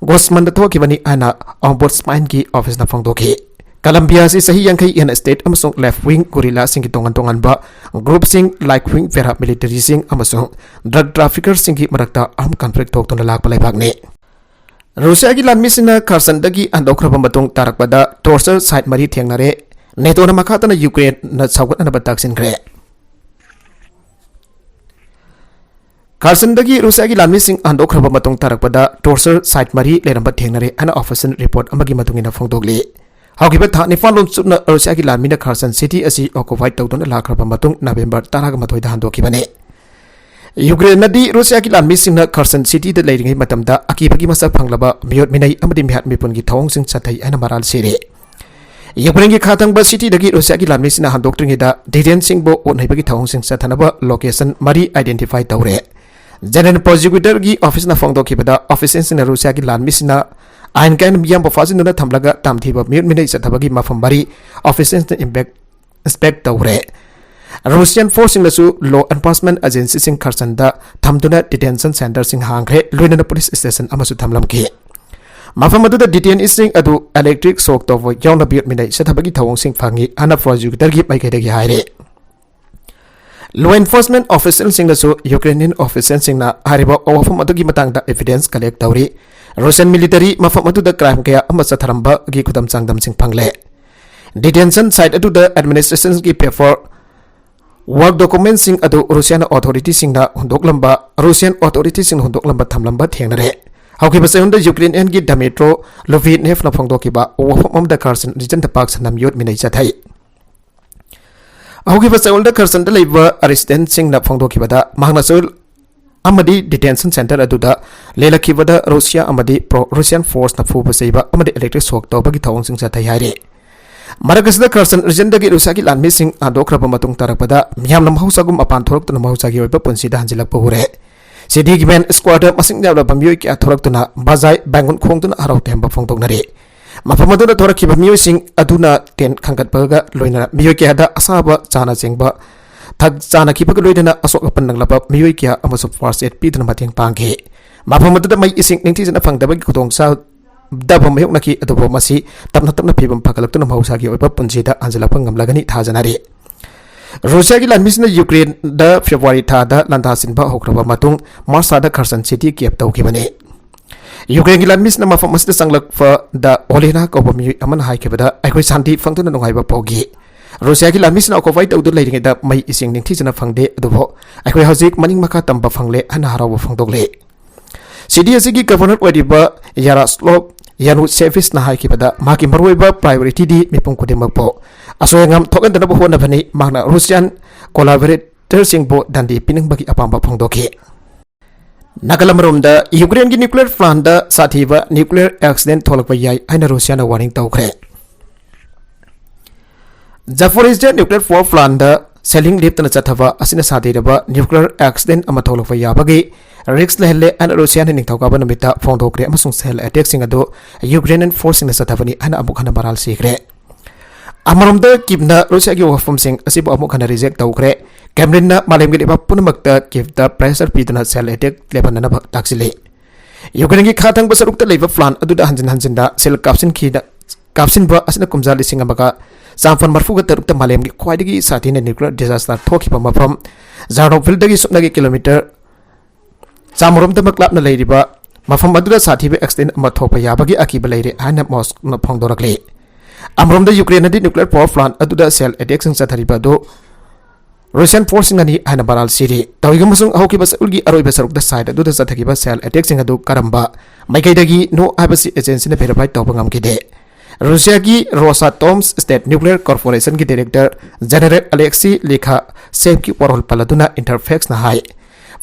Guzmanꯗ ꯊꯣꯛꯈꯤꯕꯅꯤ ꯍꯥꯏꯅ Ombudsmanꯒꯤ officeꯅ ꯐꯣꯡꯗꯣꯛꯈꯤ꯫ Colombia ꯑꯁꯤ ꯆꯍꯤ ꯌꯥꯡꯈꯩ ꯍꯦꯟꯅ state ꯑꯃꯁꯨꯡ left wing guerrillaꯁꯤꯡꯒꯤ ꯇꯣꯉꯥꯟ ꯇꯣꯉꯥꯟꯕ groupꯁꯤꯡ, right wing paramilitaryꯁꯤꯡ ꯑꯃꯁꯨꯡ drug traffickerꯁꯤꯡꯒꯤ ꯃꯔꯛꯇ armed conflict ꯊꯣꯛꯇꯨꯅ ꯂꯥꯛꯄ ꯂꯩꯕꯥꯛꯅꯤ꯫ ꯔꯨꯁꯤꯌꯥꯒꯤ ꯂꯥꯟꯃꯤꯁꯤꯡꯅ Khersonꯗꯒꯤ ꯍꯟꯗꯣꯛꯈ꯭ꯔꯕ ꯃꯇꯨꯡ ꯇꯥꯔꯛꯄꯗ torture site ꯃꯔꯤ ꯊꯦꯡꯅꯔꯦ꯫ NATOꯅ ꯃꯈꯥ ꯇꯥꯅ Ukraineꯅ ꯁꯧꯒꯠꯅꯅꯕ ꯇꯛꯁꯤꯟꯈ꯭ꯔꯦ꯫ Khersonꯗꯒꯤ ꯔꯨꯁꯤꯌꯥꯒꯤ ꯂꯥꯟꯃꯤꯁꯤꯡ ꯍꯟꯗꯣꯛꯈ꯭ꯔꯕ ꯃꯇꯨꯡ ꯇꯥꯔꯛꯄꯗ torture site ꯃꯔꯤ ꯂꯩꯔꯝꯕ ꯊꯦꯡꯅꯔꯦ ꯍꯥꯏꯅ official report ꯑꯃꯒꯤ ꯃꯇꯨꯡ ꯏꯟꯅ ꯐꯣꯡꯗꯣꯛꯂꯤ꯫ ꯍꯧꯈꯤꯕ ꯊꯥ ꯅꯤꯄꯥꯟ ꯂꯣꯝ ꯆꯨꯞꯅ ꯔꯨꯁꯤꯌꯥꯒꯤ ꯂꯥꯟꯃꯤꯅ Kherson city ꯑꯁꯤ occupy ꯇꯧꯗꯨꯅ ꯂꯥꯛꯈ꯭ꯔꯕ ꯃꯇꯨꯡ November ꯇꯔꯥꯒ ꯃꯥꯊꯣꯏꯗ ꯍꯟꯗꯣꯛꯈꯤꯕꯅꯤ꯫ Ukraineꯅꯗꯤ ꯔꯨꯁꯤꯌꯥꯒꯤ ꯂꯥꯟꯃꯤꯁꯤꯡꯅ Kherson cityꯗ ꯂꯩꯔꯤꯉꯩ ꯃꯇꯝꯗ ꯑꯀꯤꯕꯒꯤ ꯃꯁꯛ ꯐꯪꯂꯕ ꯃꯤꯑꯣꯠ ꯃꯤꯅꯩ ꯑꯃꯗꯤ ꯃꯤꯍꯥꯠ ꯃꯤꯄꯨꯟꯒꯤ ꯊꯧꯑꯣꯡꯁꯤꯡ ꯆꯠꯊꯩ ꯍꯥꯏꯅ ꯃꯔꯥꯜ ꯁꯤꯔꯤ꯫ Ukraineꯒꯤ ꯈꯥ ꯊꯪꯕ cityꯗꯒꯤ ꯔꯨꯁꯤꯌꯥꯒꯤ ꯂꯥꯟꯃꯤꯁꯤꯡꯅ ꯍꯟꯗꯣꯛꯇ꯭ꯔꯤꯉꯩꯗ detaineꯁꯤꯡꯕꯨ ꯑꯣꯠ ꯅꯩꯕꯒꯤ ꯊꯧꯑꯣꯡꯁꯤꯡ ꯆꯠꯊꯅꯕ location ꯃꯔꯤ identify ꯇꯧꯔꯦ꯫ General Prosecutorꯒꯤ officeꯅ ꯐꯣꯡꯗꯣꯛꯈꯤꯕꯗ, officialꯁꯤꯡꯅ ꯔꯨꯁꯤꯌꯥꯒꯤ ꯂꯥꯟꯃꯤꯁꯤꯡꯅ ꯑꯥꯏꯟ ꯀꯥꯏꯅ ꯃꯤꯌꯥꯝꯕ ꯐꯥꯖꯤꯟꯗꯨꯅ ꯊꯝꯂꯒ ꯇꯝꯊꯤꯕ ꯃꯤꯑꯣꯠ ꯃꯤꯅꯩ ꯆꯠꯊꯕꯒꯤ ꯃꯐꯝ ꯃꯔꯤ officialꯁꯤꯡꯅ inspect inspect ꯇꯧꯈ꯭ꯔꯦ꯫ Russian forceꯁꯤꯡꯅꯁꯨ law enforcement agencyꯁꯤꯡ Khersonꯗ ꯊꯝꯗꯨꯅ detention centreꯁꯤꯡ ꯍꯥꯡꯈ꯭ꯔꯦ, ꯂꯣꯏꯅꯅ police station ꯑꯃꯁꯨ ꯊꯝꯂꯝꯈꯤ꯫ ꯃꯐꯝ ꯑꯗꯨꯗ detaineeꯁꯤꯡ ꯑꯗꯨ electric shock ꯇꯧꯕ ꯌꯥꯎꯅ ꯃꯤꯑꯣꯠ ꯃꯤꯅꯩ ꯆꯠꯊꯕꯒꯤ ꯊꯧꯑꯣꯡꯁꯤꯡ ꯐꯪꯉꯤ ꯍꯥꯏꯅ prosecutorꯒꯤ ꯃꯥꯏꯀꯩꯗꯒꯤ ꯍꯥꯏꯔꯤ꯫ Law enforcement officialꯁꯤꯡꯅꯁꯨ Ukrainian officialꯁꯤꯡꯅ ꯍꯥꯏꯔꯤꯕ ꯋꯥꯐꯝ ꯑꯗꯨꯒꯤ ꯃꯇꯥꯡꯗ evidence collect ꯇꯧꯔꯤ꯫ Russian military ꯃꯐꯝ ꯑꯗꯨꯗ crime ꯀꯌꯥ ꯑꯃ ꯆꯠꯊꯔꯝꯕꯒꯤ ꯈꯨꯗꯝ ꯆꯥꯡꯗꯝꯁꯤꯡ ꯐꯪꯂꯦ꯫ Detention site ꯑꯗꯨꯗ administrationꯒꯤ paper Work documentꯁꯤꯡ ꯑꯗꯨ ꯔꯨꯁꯤꯌꯥꯅ ꯑꯣꯊꯣꯔꯤꯇꯤꯁꯤꯡꯅ ꯍꯨꯟꯗꯣꯛꯂꯝꯕ, ꯔꯨꯁꯤꯌꯥꯟ ꯑꯣꯊꯣꯔꯤꯇꯤꯁꯤꯡꯅ ꯍꯨꯟꯗꯣꯛꯂꯝꯕ ꯊꯝꯂꯝꯕ ꯊꯦꯡꯅꯔꯦ꯫ ꯍꯧꯈꯤꯕ ꯆꯌꯣꯜꯗ ꯌꯨꯀ꯭ꯔꯦꯅꯤꯌꯟꯒꯤ ꯗꯃꯤꯇ꯭ꯔꯣ ꯂꯨꯕꯤꯅꯦꯐꯅ ꯐꯣꯡꯗꯣꯛꯈꯤꯕ ꯋꯥꯐꯝ ꯑꯃꯗ ꯈꯔꯁꯟ ꯔꯤꯖꯟꯗ ꯄꯥꯛ ꯁꯟꯅ ꯃꯤꯑꯣꯠ ꯃꯤꯅꯩ ꯆꯠꯊꯩ꯫ ꯍꯧꯈꯤꯕ ꯆꯌꯣꯜꯗ ꯈꯔꯁꯟꯗ ꯂꯩꯕ ꯔꯦꯁꯤꯗꯦꯟꯠꯁꯤꯡꯅ ꯐꯣꯡꯗꯣꯛꯈꯤꯕꯗ, ꯃꯍꯥꯛꯅ ꯆꯌꯣꯜ ꯑꯃꯗꯤ ꯗꯤꯇꯦꯟꯁꯟ ꯁꯦꯟꯇꯔ ꯑꯗꯨꯗ ꯂꯦꯜꯂꯛꯈꯤꯕꯗ ꯔꯨꯁꯤꯌꯥ ꯑꯃꯗꯤ ꯄ꯭ꯔꯣ ꯔꯨꯁꯤꯌꯟ ꯐꯣꯔꯁꯅ ꯐꯨꯕ ꯆꯩꯕ ꯑꯃꯗꯤ ꯏꯂꯦꯛꯇ꯭ꯔꯤꯛ ꯁꯣꯛ ꯇꯧꯕꯒꯤ ꯊꯧꯑꯣꯡꯁꯤꯡ ꯆꯠꯊꯩ ꯍꯥꯏꯔꯤ꯫ ꯃꯔꯛ ꯑꯁꯤꯗ ꯈꯔꯁꯟ ꯔꯤꯖꯟꯗꯒꯤ ꯔꯨꯁꯤꯌꯥꯒꯤ ꯂꯥꯟꯃꯤꯁꯤꯡ ꯍꯟꯗꯣꯛꯈ꯭ꯔꯕ ꯃꯇꯨꯡ ꯇꯥꯔꯛꯄꯗ ꯃꯤꯌꯥꯝꯅ ꯃꯍꯧꯁꯥꯒꯨꯝ ꯃꯄꯥꯟ ꯊꯣꯛꯂꯛꯇꯨꯅ ꯃꯍꯧꯁꯥꯒꯤ ꯑꯣꯏꯕ ꯄꯨꯟꯁꯤꯗ ꯍꯟꯖꯤꯜꯂꯛꯄ ꯎꯔꯦ꯫ ꯁꯤꯇꯤꯒꯤ ꯃꯦꯟ ꯁ꯭ꯀ꯭ꯋꯥꯔꯗ ꯃꯁꯤꯡ ꯌꯥꯝꯂꯕ ꯃꯤꯑꯣꯏ ꯀꯌꯥ ꯊꯣꯛꯂꯛꯇꯨꯅ ꯕꯖꯥꯏ ꯕꯦꯡꯒꯨꯟ ꯈꯣꯡꯗꯨꯅ ꯍꯔꯥꯎ ꯇꯌꯥꯝꯕ ꯐꯣꯡꯗꯣꯛꯅꯔꯤ꯫ ꯃꯐꯝ ꯑꯗꯨꯗ ꯊꯣꯔꯛꯈꯤꯕ ꯃꯤꯑꯣꯏꯁꯤꯡ ꯑꯗꯨꯅ ꯇꯦꯟ ꯈꯟꯒꯠꯄꯒ ꯂꯣꯏꯅꯅ ꯃꯤꯑꯣꯏ ꯀꯌꯥꯗ ꯑꯁꯥꯕ ꯆꯥꯅ ꯆꯦꯡꯕ ꯊꯛ ꯆꯥꯅꯈꯤꯕꯒ ꯂꯣꯏꯅꯅ ꯑꯁꯣꯛ ꯑꯄꯟ ꯅꯪꯂꯕ ꯃꯤꯑꯣꯏ ꯀꯌꯥ ꯑꯃꯁꯨ ꯐꯥꯔꯁ ꯑꯦꯗ ꯄꯤꯗꯨꯅ ꯃꯇꯦꯡ ꯄꯥꯡꯈꯤ꯫ ꯃꯐꯝ ꯑꯗꯨꯗ ꯃꯩ ꯏꯁꯤꯡ ꯅꯤꯡꯊꯤꯖꯅ ꯐꯪꯗꯕꯒꯤ ꯈꯨꯗꯣꯡꯆꯥꯗꯕ ꯃꯥꯌꯣꯛꯅꯈꯤ, ꯑꯗꯨꯕꯨ ꯃꯁꯤ ꯇꯞꯅ ꯇꯞꯅ ꯐꯤꯕꯝ ꯐꯒꯠꯂꯛꯇꯨꯅ ꯃꯍꯧꯁꯥꯒꯤ ꯑꯣꯏꯕ ꯄꯨꯟꯁꯤꯗ ꯍꯟꯖꯤꯜꯂꯛꯄ ꯉꯝꯂꯒꯅꯤ ꯊꯥꯖꯅꯔꯤ꯫ ꯔꯨꯁꯤꯌꯥꯒꯤ ꯂꯥꯟꯃꯤꯁꯤꯡꯅ ꯌꯨꯀ꯭ꯔꯦꯟꯗ ꯐꯦꯕ꯭ꯔꯨꯋꯥꯔꯤ ꯊꯥꯗ ꯂꯥꯟꯗꯥꯁꯤꯟꯕ ꯍꯧꯈ꯭ꯔꯕ ꯃꯇꯨꯡ ꯃꯥꯔꯆ ꯊꯥꯗ ꯈꯔꯁꯟ ꯁꯤꯇꯤ ꯀꯦꯞ ꯇꯧꯈꯤꯕꯅꯤ꯫ ꯌꯨꯀ꯭ꯔꯦꯟꯒꯤ ꯂꯥꯟꯃꯤꯁꯤꯡꯅ ꯃꯐꯝ ꯑꯁꯤꯗ ꯆꯪꯂꯛꯄꯗ ꯑꯣꯂꯦꯅꯥ ꯀꯧꯕ ꯃꯤꯑꯣꯏ ꯑꯃꯅ ꯍꯥꯏꯈꯤꯕꯗ, "ꯑꯩꯈꯣꯏ ꯁꯥꯟꯇꯤ ꯐꯪꯗꯨꯅ ꯅꯨꯡꯉꯥꯏꯕ ꯐꯥꯎꯈꯤ꯫ ꯔꯨꯁꯤꯌꯥꯒꯤ ꯂꯥꯟꯃꯤꯁꯤꯡꯅ ꯑꯣꯀꯨꯄꯥꯏ ꯇꯧꯗꯨꯅ ꯂꯩꯔꯤꯉꯩꯗ ꯃꯩ ꯏꯁꯤꯡ ꯅꯤꯡꯊꯤꯖꯅ ꯐꯪꯗꯦ, ꯑꯗꯨꯕꯨ ꯑꯩꯈꯣꯏ ꯍꯧꯖꯤꯛ ꯃꯅꯤꯡ ꯃꯈꯥ ꯇꯝꯕ ꯐꯪꯂꯦ" ꯍꯥꯏꯅ ꯍꯔꯥꯎꯕ ꯐꯣꯡꯗꯣꯛꯂꯤ꯫ ꯁꯤꯇꯤ ꯑꯁꯤꯒꯤ ꯒꯚꯔꯅꯔ ꯑꯣꯏꯔꯤꯕ ꯌꯥꯔꯥꯁꯂꯣꯞ ꯌꯥꯅꯨꯁꯦꯚꯤꯁꯅ ꯍꯥꯏꯈꯤꯕꯗ, ꯃꯍꯥꯛꯀꯤ ꯃꯔꯨꯑꯣꯏꯕ ꯄ꯭ꯔꯥꯏꯑꯣꯔꯤꯇꯤꯗꯤ ꯃꯤꯄꯨꯝ ꯈꯨꯗꯤꯡꯃꯛꯄꯨ ꯑꯁꯣꯏ ꯑꯉꯥꯝ ꯊꯣꯛꯍꯟꯗꯅꯕ ꯍꯣꯠꯅꯕꯅꯤ꯫ ꯃꯍꯥꯛꯅ ꯔꯨꯁꯤꯌꯥꯟ ꯀꯣꯂꯥꯕꯣꯔꯦꯇꯔꯁꯤꯡꯕꯨ ꯗꯟꯗꯤ ꯄꯤꯅꯤꯡꯕꯒꯤ ꯑꯄꯥꯝꯕ ꯐꯣꯡꯗꯣꯛꯈꯤ꯫ ꯅꯥꯀꯜ ꯑꯃꯔꯣꯝꯗ, ꯌꯨꯀ꯭ꯔꯦꯟꯒꯤ ꯅ꯭ꯌꯨꯀ꯭ꯂꯤꯌꯔ ꯄ꯭ꯂꯥꯟꯗ ꯁꯥꯊꯤꯕ ꯅ꯭ꯌꯨꯀ꯭ꯂꯤꯌꯔ ꯑꯦꯛꯁꯤꯗꯦꯟꯠ ꯊꯣꯛꯂꯛꯄ ꯌꯥꯏ ꯍꯥꯏꯅ ꯔꯨꯁꯤꯌꯥꯅ ꯋꯥꯔꯅꯤꯡ ꯇꯧꯈ꯭ꯔꯦ꯫ ꯖꯐꯣꯔꯤꯖꯤꯌꯥ ꯅ꯭ꯌꯨꯀ꯭ꯂꯤꯌꯔ ꯄꯥꯋꯔ ꯄ꯭ꯂꯥꯟꯗ ꯁꯦꯂꯤꯡ ꯂꯦꯞꯇꯅ ꯆꯠꯊꯕ ꯑꯁꯤꯅ ꯁꯥꯊꯤꯔꯕ ꯅ꯭ꯌꯨꯀ꯭ꯂꯤꯌꯔ ꯑꯦꯛꯁꯤꯗꯦꯟꯠ ꯑꯃ ꯊꯣꯛꯂꯛꯄ ꯌꯥꯕꯒꯤ ꯔꯤꯁ꯭ꯛ ꯂꯩꯍꯜꯂꯦ ꯍꯥꯏꯅ ꯔꯨꯁꯤꯌꯥꯅ ꯅꯤꯡꯊꯧꯀꯥꯕ ꯅꯨꯃꯤꯠꯇ ꯐꯣꯡꯗꯣꯛꯈ꯭ꯔꯦ, ꯑꯃꯁꯨꯡ ꯁꯦꯜ ꯑꯦꯇꯦꯛꯁꯤꯡ ꯑꯗꯨ ꯌꯨꯀ꯭ꯔꯦꯅꯤꯌꯟ ꯐꯣꯔꯁꯁꯤꯡꯅ ꯆꯠꯊꯕꯅꯤ ꯍꯥꯏꯅ ꯑꯃꯨꯛ ꯍꯟꯅ ꯃꯔꯥꯜ ꯁꯤꯈ꯭ꯔꯦ꯫ ꯑꯃꯔꯣꯝꯗ, ꯀꯤꯝꯅ ꯔꯨꯁꯤꯌꯥꯒꯤ ꯋꯥꯐꯝꯁꯤꯡ ꯑꯁꯤꯕꯨ ꯑꯃꯨꯛ ꯍꯟꯅ ꯔꯤꯖꯦꯛ ꯇꯧꯈ꯭ꯔꯦ꯫ ꯀ꯭ꯔꯦꯝꯂꯤꯟꯅ ꯃꯥꯂꯦꯝꯒꯤ ꯂꯩꯕꯥꯛ ꯄꯨꯝꯅꯃꯛꯇ ꯀꯤꯞꯇ ꯄ꯭ꯔꯦꯁꯔ ꯄꯤꯗꯨꯅ ꯁꯦꯜ ꯑꯦꯇꯦꯛ ꯂꯦꯞꯍꯟꯅꯅꯕ ꯇꯥꯛꯁꯤꯜꯂꯤ꯫ ꯌꯨꯀ꯭ꯔꯦꯟꯒꯤ ꯈꯥ ꯊꯪꯕ ꯁꯔꯨꯛꯇ ꯂꯩꯕ ꯄ꯭ꯂꯥꯟ ꯑꯗꯨꯗ ꯍꯟꯖꯤꯟ ꯍꯟꯖꯤꯟꯅ ꯁꯦꯜ ꯀꯥꯞꯁꯤꯟꯈꯤꯗ-, ꯀꯥꯞꯁꯤꯟꯕ ꯑꯁꯤꯅ ꯀꯨꯝꯖꯥ ꯂꯤꯁꯤꯡ ꯑꯃꯒ ꯆꯥꯃꯥꯄꯟ ꯃꯔꯤꯐꯨꯒ ꯇꯔꯨꯛꯇ ꯃꯥꯂꯦꯝꯒꯤ ꯈ꯭ꯋꯥꯏꯗꯒꯤ ꯁꯥꯊꯤꯅ ꯅ꯭ꯌꯨꯀ꯭ꯂꯤꯌꯔ ꯗꯤꯖꯥꯁꯇꯔ ꯊꯣꯛꯈꯤꯕ ꯃꯐꯝ ꯖꯥꯔꯅꯣꯚꯤꯜꯗꯒꯤ ꯁꯨꯞꯅꯒꯤ ꯀꯤꯂꯣꯃꯤꯇꯔ ꯆꯥꯃꯔꯣꯝꯗꯃꯛ ꯂꯥꯞꯅ ꯂꯩꯔꯤꯕ ꯃꯐꯝ ꯑꯗꯨꯗ ꯁꯥꯊꯤꯕ ꯑꯦꯛꯁꯤꯗꯦꯟꯠ ꯑꯃ ꯊꯣꯛꯄ ꯌꯥꯕꯒꯤ ꯑꯀꯤꯕ ꯂꯩꯔꯦ ꯍꯥꯏꯅ ꯃꯣꯁ꯭ꯛꯅ ꯐꯣꯡꯗꯣꯔꯛꯂꯤ꯫ ꯑꯃꯔꯣꯝꯗ, ꯌꯨꯀ꯭ꯔꯦꯟꯅꯗꯤ ꯅ꯭ꯌꯨꯀ꯭ꯂꯤꯌꯔ ꯄꯥꯋꯔ ꯄ꯭ꯂꯥꯟꯠ ꯑꯗꯨꯗ ꯁꯦꯜ ꯑꯦꯇꯦꯛꯁꯤꯡ ꯆꯠꯊꯔꯤꯕ ꯑꯗꯨ Russian force ꯁꯤꯡ ꯑꯅꯤ ꯍꯥꯏꯅ ꯃꯔꯥꯜ ꯁꯤꯔꯤ꯫ ꯇꯧꯏꯒꯨꯝꯕꯁꯨꯡ ꯍꯧꯈꯤꯕ ꯆꯌꯣꯜꯒꯤ ꯑꯔꯣꯏꯕ ꯁꯔꯨꯛꯇ site ꯑꯗꯨꯗ ꯆꯠꯊꯈꯤꯕ shell attack ꯁꯤꯡ ꯑꯗꯨ ꯀꯔꯝꯕ ꯃꯥꯏꯀꯩꯗꯒꯤꯅꯣ ꯍꯥꯏꯕꯁꯤ agency ꯅ verify ꯇꯧꯕ ꯉꯝꯈꯤꯗꯦ꯫ ꯔꯨꯁꯤꯌꯥꯒꯤ Rosatom's State Nuclear Corporation ꯒꯤ director general Alexei Lyakhachev ꯀꯤ ꯋꯥꯔꯣꯜ ꯄꯜꯂꯗꯨꯅ Interfax ꯅ ꯍꯥꯏ,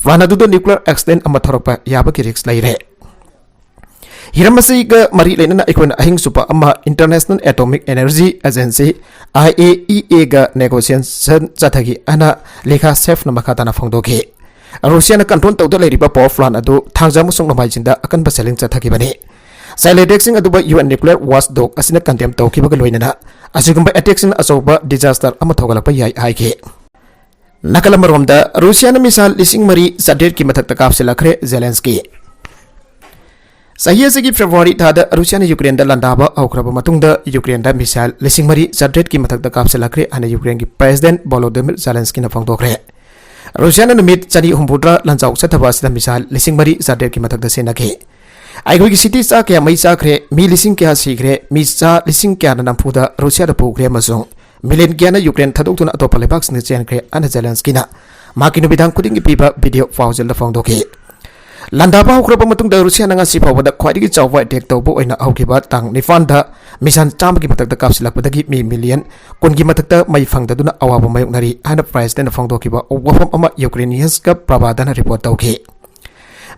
plant ꯑꯗꯨꯗ nuclear accident ꯑꯃ ꯊꯣꯔꯛꯄ ꯌꯥꯕꯒꯤ risk ꯂꯩꯔꯦ꯫ ꯍꯤꯔꯝ ꯑꯁꯤꯒ ꯃꯔꯤ ꯂꯩꯅꯅ ꯑꯩꯈꯣꯏꯅ ꯑꯍꯤꯡ ꯆꯨꯞꯄ ꯑꯃ International Atomic Energy Agency, I A E A ꯒ negotiation ꯆꯠꯊꯈꯤ ꯍꯥꯏꯅ Lyakhachev ꯅ ꯃꯈꯥ ꯇꯥꯅ ꯐꯣꯡꯗꯣꯛꯈꯤ꯫ ꯔꯨꯁꯤꯌꯥꯅ control ꯇꯧꯗꯨꯅ ꯂꯩꯔꯤꯕ power plant ꯑꯗꯨ ꯊꯥꯡꯖ ꯑꯃꯁꯨꯡ ꯅꯣꯡꯃꯥꯏꯖꯤꯡꯗ ꯑꯀꯟꯕ shelling ꯆꯠꯊꯈꯤꯕꯅꯤ꯫ Shell attack ꯁꯤꯡ ꯑꯗꯨꯕꯨ U N Nuclear Watchdog ꯑꯁꯤꯅ condemn ꯇꯧꯈꯤꯕꯒ ꯂꯣꯏꯅꯅ ꯑꯁꯤꯒꯨꯝꯕ attack ꯁꯤꯡꯅ ꯑꯆꯧꯕ disaster ꯑꯃ ꯊꯣꯛꯍꯜꯂꯛꯄ ꯌꯥꯏ ꯍꯥꯏꯈꯤ꯫ ꯅꯥꯀꯜ ꯑꯃꯔꯣꯝꯗ, ꯔꯨꯁꯤꯌꯥꯅ missile ꯂꯤꯁꯤꯡ ꯃꯔꯤ ꯆꯥꯇ꯭ꯔꯦꯠꯀꯤ ꯃꯊꯛꯇ ꯀꯥꯞꯁꯤꯜꯂꯛꯈ꯭ꯔꯦ, ꯖꯦꯂꯦꯟꯁꯀꯤ꯫ ꯆꯍꯤ ꯑꯁꯤꯒꯤ February ꯊꯥꯗ ꯔꯨꯁꯤꯌꯥꯅ ꯌꯨꯀ꯭ꯔꯦꯟꯗ ꯂꯥꯟꯗꯥꯕ ꯍꯧꯈ꯭ꯔꯕ ꯃꯇꯨꯡꯗ, ꯌꯨꯀ꯭ꯔꯦꯟꯗ missile ꯂꯤꯁꯤꯡ ꯃꯔꯤ ꯆꯥꯇ꯭ꯔꯦꯠꯀꯤ ꯃꯊꯛꯇ ꯀꯥꯞꯁꯤꯜꯂꯛꯈ꯭ꯔꯦ ꯍꯥꯏꯅ ꯌꯨꯀ꯭ꯔꯦꯟꯒꯤ President Volodymyr Zelenskyꯅ ꯐꯣꯡꯗꯣꯛꯈ꯭ꯔꯦ꯫ ꯔꯨꯁꯤꯌꯥꯅ ꯅꯨꯃꯤꯠ ꯆꯅꯤ ꯍꯨꯝꯐꯨꯇꯔꯥ ꯂꯥꯟꯖꯥꯎ ꯆꯠꯊꯕ ꯑꯁꯤꯗ missile ꯂꯤꯁꯤꯡ ꯃꯔꯤ ꯆꯥꯇ꯭ꯔꯦꯠꯀꯤ ꯃꯊꯛꯇ ꯁꯤꯖꯤꯟꯅꯈꯤ꯫ ꯑꯩꯈꯣꯏꯒꯤ city ꯆꯥ ꯀꯌꯥ ꯃꯩ ꯆꯥꯈ꯭ꯔꯦ, ꯃꯤ ꯂꯤꯁꯤꯡ ꯀꯌꯥ ꯁꯤꯈ꯭ꯔꯦ, ꯃꯤ ꯆꯥ ꯂꯤꯁꯤꯡ ꯀꯌꯥꯅ ꯅꯝꯐꯨꯗ ꯔꯨꯁꯤꯌꯥꯗ ꯄꯨꯈ꯭ꯔꯦ ꯑꯃꯁꯨꯡ million ꯀꯌꯥꯅ ꯌꯨꯀ꯭ꯔꯦꯟ ꯊꯥꯗꯣꯛꯇꯨꯅ ꯑꯇꯣꯞꯄ ꯂꯩꯕꯥꯛꯁꯤꯡꯗ ꯆꯦꯟꯈ꯭ꯔꯦ ꯍꯥꯏꯅ ꯖꯦꯂꯦꯟꯁꯀꯤꯅ ꯃꯍꯥꯛꯀꯤ ꯅꯨꯃꯤꯗꯥꯡ ꯈꯨꯗꯤꯡꯒꯤ ꯄꯤꯕ video ꯄꯥꯎꯖꯦꯜꯗ ꯐꯣꯡꯗꯣꯛꯈꯤ꯫ ꯂꯥꯟꯗꯥꯕ ꯍꯧꯈ꯭ꯔꯕ ꯃꯇꯨꯡꯗ ꯔꯨꯁꯤꯌꯥꯅ ꯉꯁꯤ ꯐꯥꯎꯕꯗ ꯈ꯭ꯋꯥꯏꯗꯒꯤ ꯆꯥꯎꯕ attack ꯇꯧꯕ ꯑꯣꯏꯅ ꯍꯧꯈꯤꯕ ꯇꯥꯡ ꯅꯤꯄꯥꯟꯗ missile ꯆꯥꯝꯃꯒꯤ ꯃꯊꯛꯇ ꯀꯥꯞꯁꯤꯜꯂꯛꯄꯗꯒꯤ ꯃꯤ million ꯀꯨꯟꯒꯤ ꯃꯊꯛꯇ ꯃꯩ ꯐꯪꯗꯗꯨꯅ ꯑꯋꯥꯕ ꯃꯥꯌꯣꯛꯅꯔꯤ ꯍꯥꯏꯅ Presidentꯅ ꯐꯣꯡꯗꯣꯛꯈꯤꯕ ꯋꯥꯐꯝ ꯑꯃ Ukrainiansꯒ Pravdaꯅ report ꯇꯧꯈꯤ꯫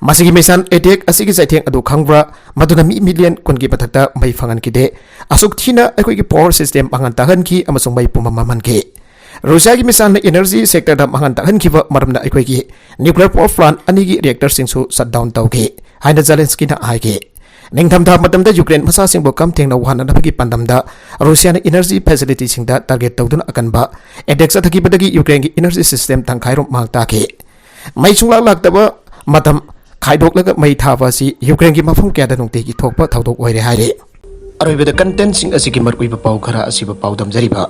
ꯃꯁꯤꯒꯤ missile attack ꯑꯁꯤꯒꯤ ꯆꯩꯊꯦꯡ ꯑꯗꯨ ꯈꯪꯕ꯭ꯔꯥ? ꯃꯗꯨꯅ ꯃꯤ million ꯀꯨꯟꯒꯤ ꯃꯊꯛꯇ ꯃꯩ ꯐꯪꯍꯟꯈꯤꯗꯦ꯫ ꯑꯁꯨꯛ ꯊꯤꯅ ꯑꯩꯈꯣꯏꯒꯤ power system ꯃꯥꯡꯍꯟ ꯇꯥꯛꯍꯟꯈꯤ ꯑꯃꯁꯨꯡ ꯃꯩ ꯄꯨꯝꯕ ꯃꯝꯍꯟꯈꯤ꯫ ꯔꯨꯁꯤꯌꯥꯒꯤ missileꯅ energy sectorꯗ ꯃꯥꯡꯍꯟ ꯇꯥꯛꯍꯟꯈꯤꯕ ꯃꯔꯝꯅ ꯑꯩꯈꯣꯏꯒꯤ nuclear power plant ꯑꯅꯤꯒꯤ reactorꯁꯤꯡꯁꯨ shut down ꯇꯧꯈꯤ ꯍꯥꯏꯅ ꯖꯦꯂꯦꯟꯁꯀꯤꯅ ꯍꯥꯏꯈꯤ꯫ ꯅꯤꯡꯊꯝꯊꯥ ꯃꯇꯝꯗ ꯌꯨꯀ꯭ꯔꯦꯟ ꯃꯆꯥꯁꯤꯡꯕꯨ ꯀꯝ ꯊꯦꯡꯅ ꯋꯥꯍꯟꯅꯅꯕꯒꯤ ꯄꯥꯟꯗꯝꯗ ꯔꯨꯁꯤꯌꯥꯅ energy facilityꯁꯤꯡꯗ target ꯇꯧꯗꯨꯅ ꯑꯀꯟꯕ attack ꯆꯠꯊꯈꯤꯕꯗꯒꯤ ꯌꯨꯀ꯭ꯔꯦꯟꯒꯤ energy system ꯇꯪꯈꯥꯏꯔꯣꯝ ꯃꯥꯡ ꯇꯥꯛꯈꯤ꯫ ꯃꯩ ꯁꯨꯡꯂꯥꯛ ꯂꯥꯛꯇꯕ ꯃꯇꯝ ꯈꯥꯏꯗꯣꯛꯂꯒ ꯃꯩ ꯊꯥꯕ ꯑꯁꯤ ꯌꯨꯀ꯭ꯔꯦꯟꯒꯤ ꯃꯐꯝ ꯀꯌꯥꯗ ꯅꯨꯡꯇꯤꯒꯤ ꯊꯣꯛꯄ ꯊꯧꯗꯣꯛ ꯑꯣꯏꯔꯦ ꯍꯥꯏꯔꯤ꯫ ꯑꯔꯣꯏꯕꯗ contentꯁꯤꯡ ꯑꯁꯤꯒꯤ ꯃꯔꯨꯑꯣꯏꯕ ꯄꯥꯎ ꯈꯔ ꯑꯁꯤꯕꯨ ꯄꯥꯎꯗꯝꯖꯔꯤꯕ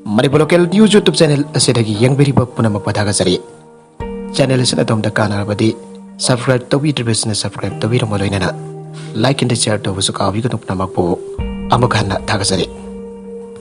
Manipur Local News YouTube channel ꯑꯁꯤꯗꯒꯤ ꯌꯦꯡꯕꯤꯔꯤꯕ ꯄꯨꯝꯅꯃꯛꯄꯨ ꯊꯥꯒꯠꯆꯔꯤ꯫ Channel ꯑꯁꯤꯅ ꯑꯗꯣꯝꯗ ꯀꯥꯟꯅꯔꯕꯗꯤ subscribe ꯇꯧꯕꯤꯗ꯭ꯔꯤꯕꯁꯤꯡꯅ subscribe ꯇꯧꯕꯤꯔꯝꯕ ꯂꯣꯏꯅꯅ like and share ꯇꯧꯕꯁꯨ ꯀꯥꯎꯕꯤꯒꯅꯨ꯫ ꯄꯨꯝꯅꯃꯛꯄꯨ ꯑꯃꯨꯛ ꯍꯟꯅ ꯊꯥꯒꯠꯆꯔꯤ꯫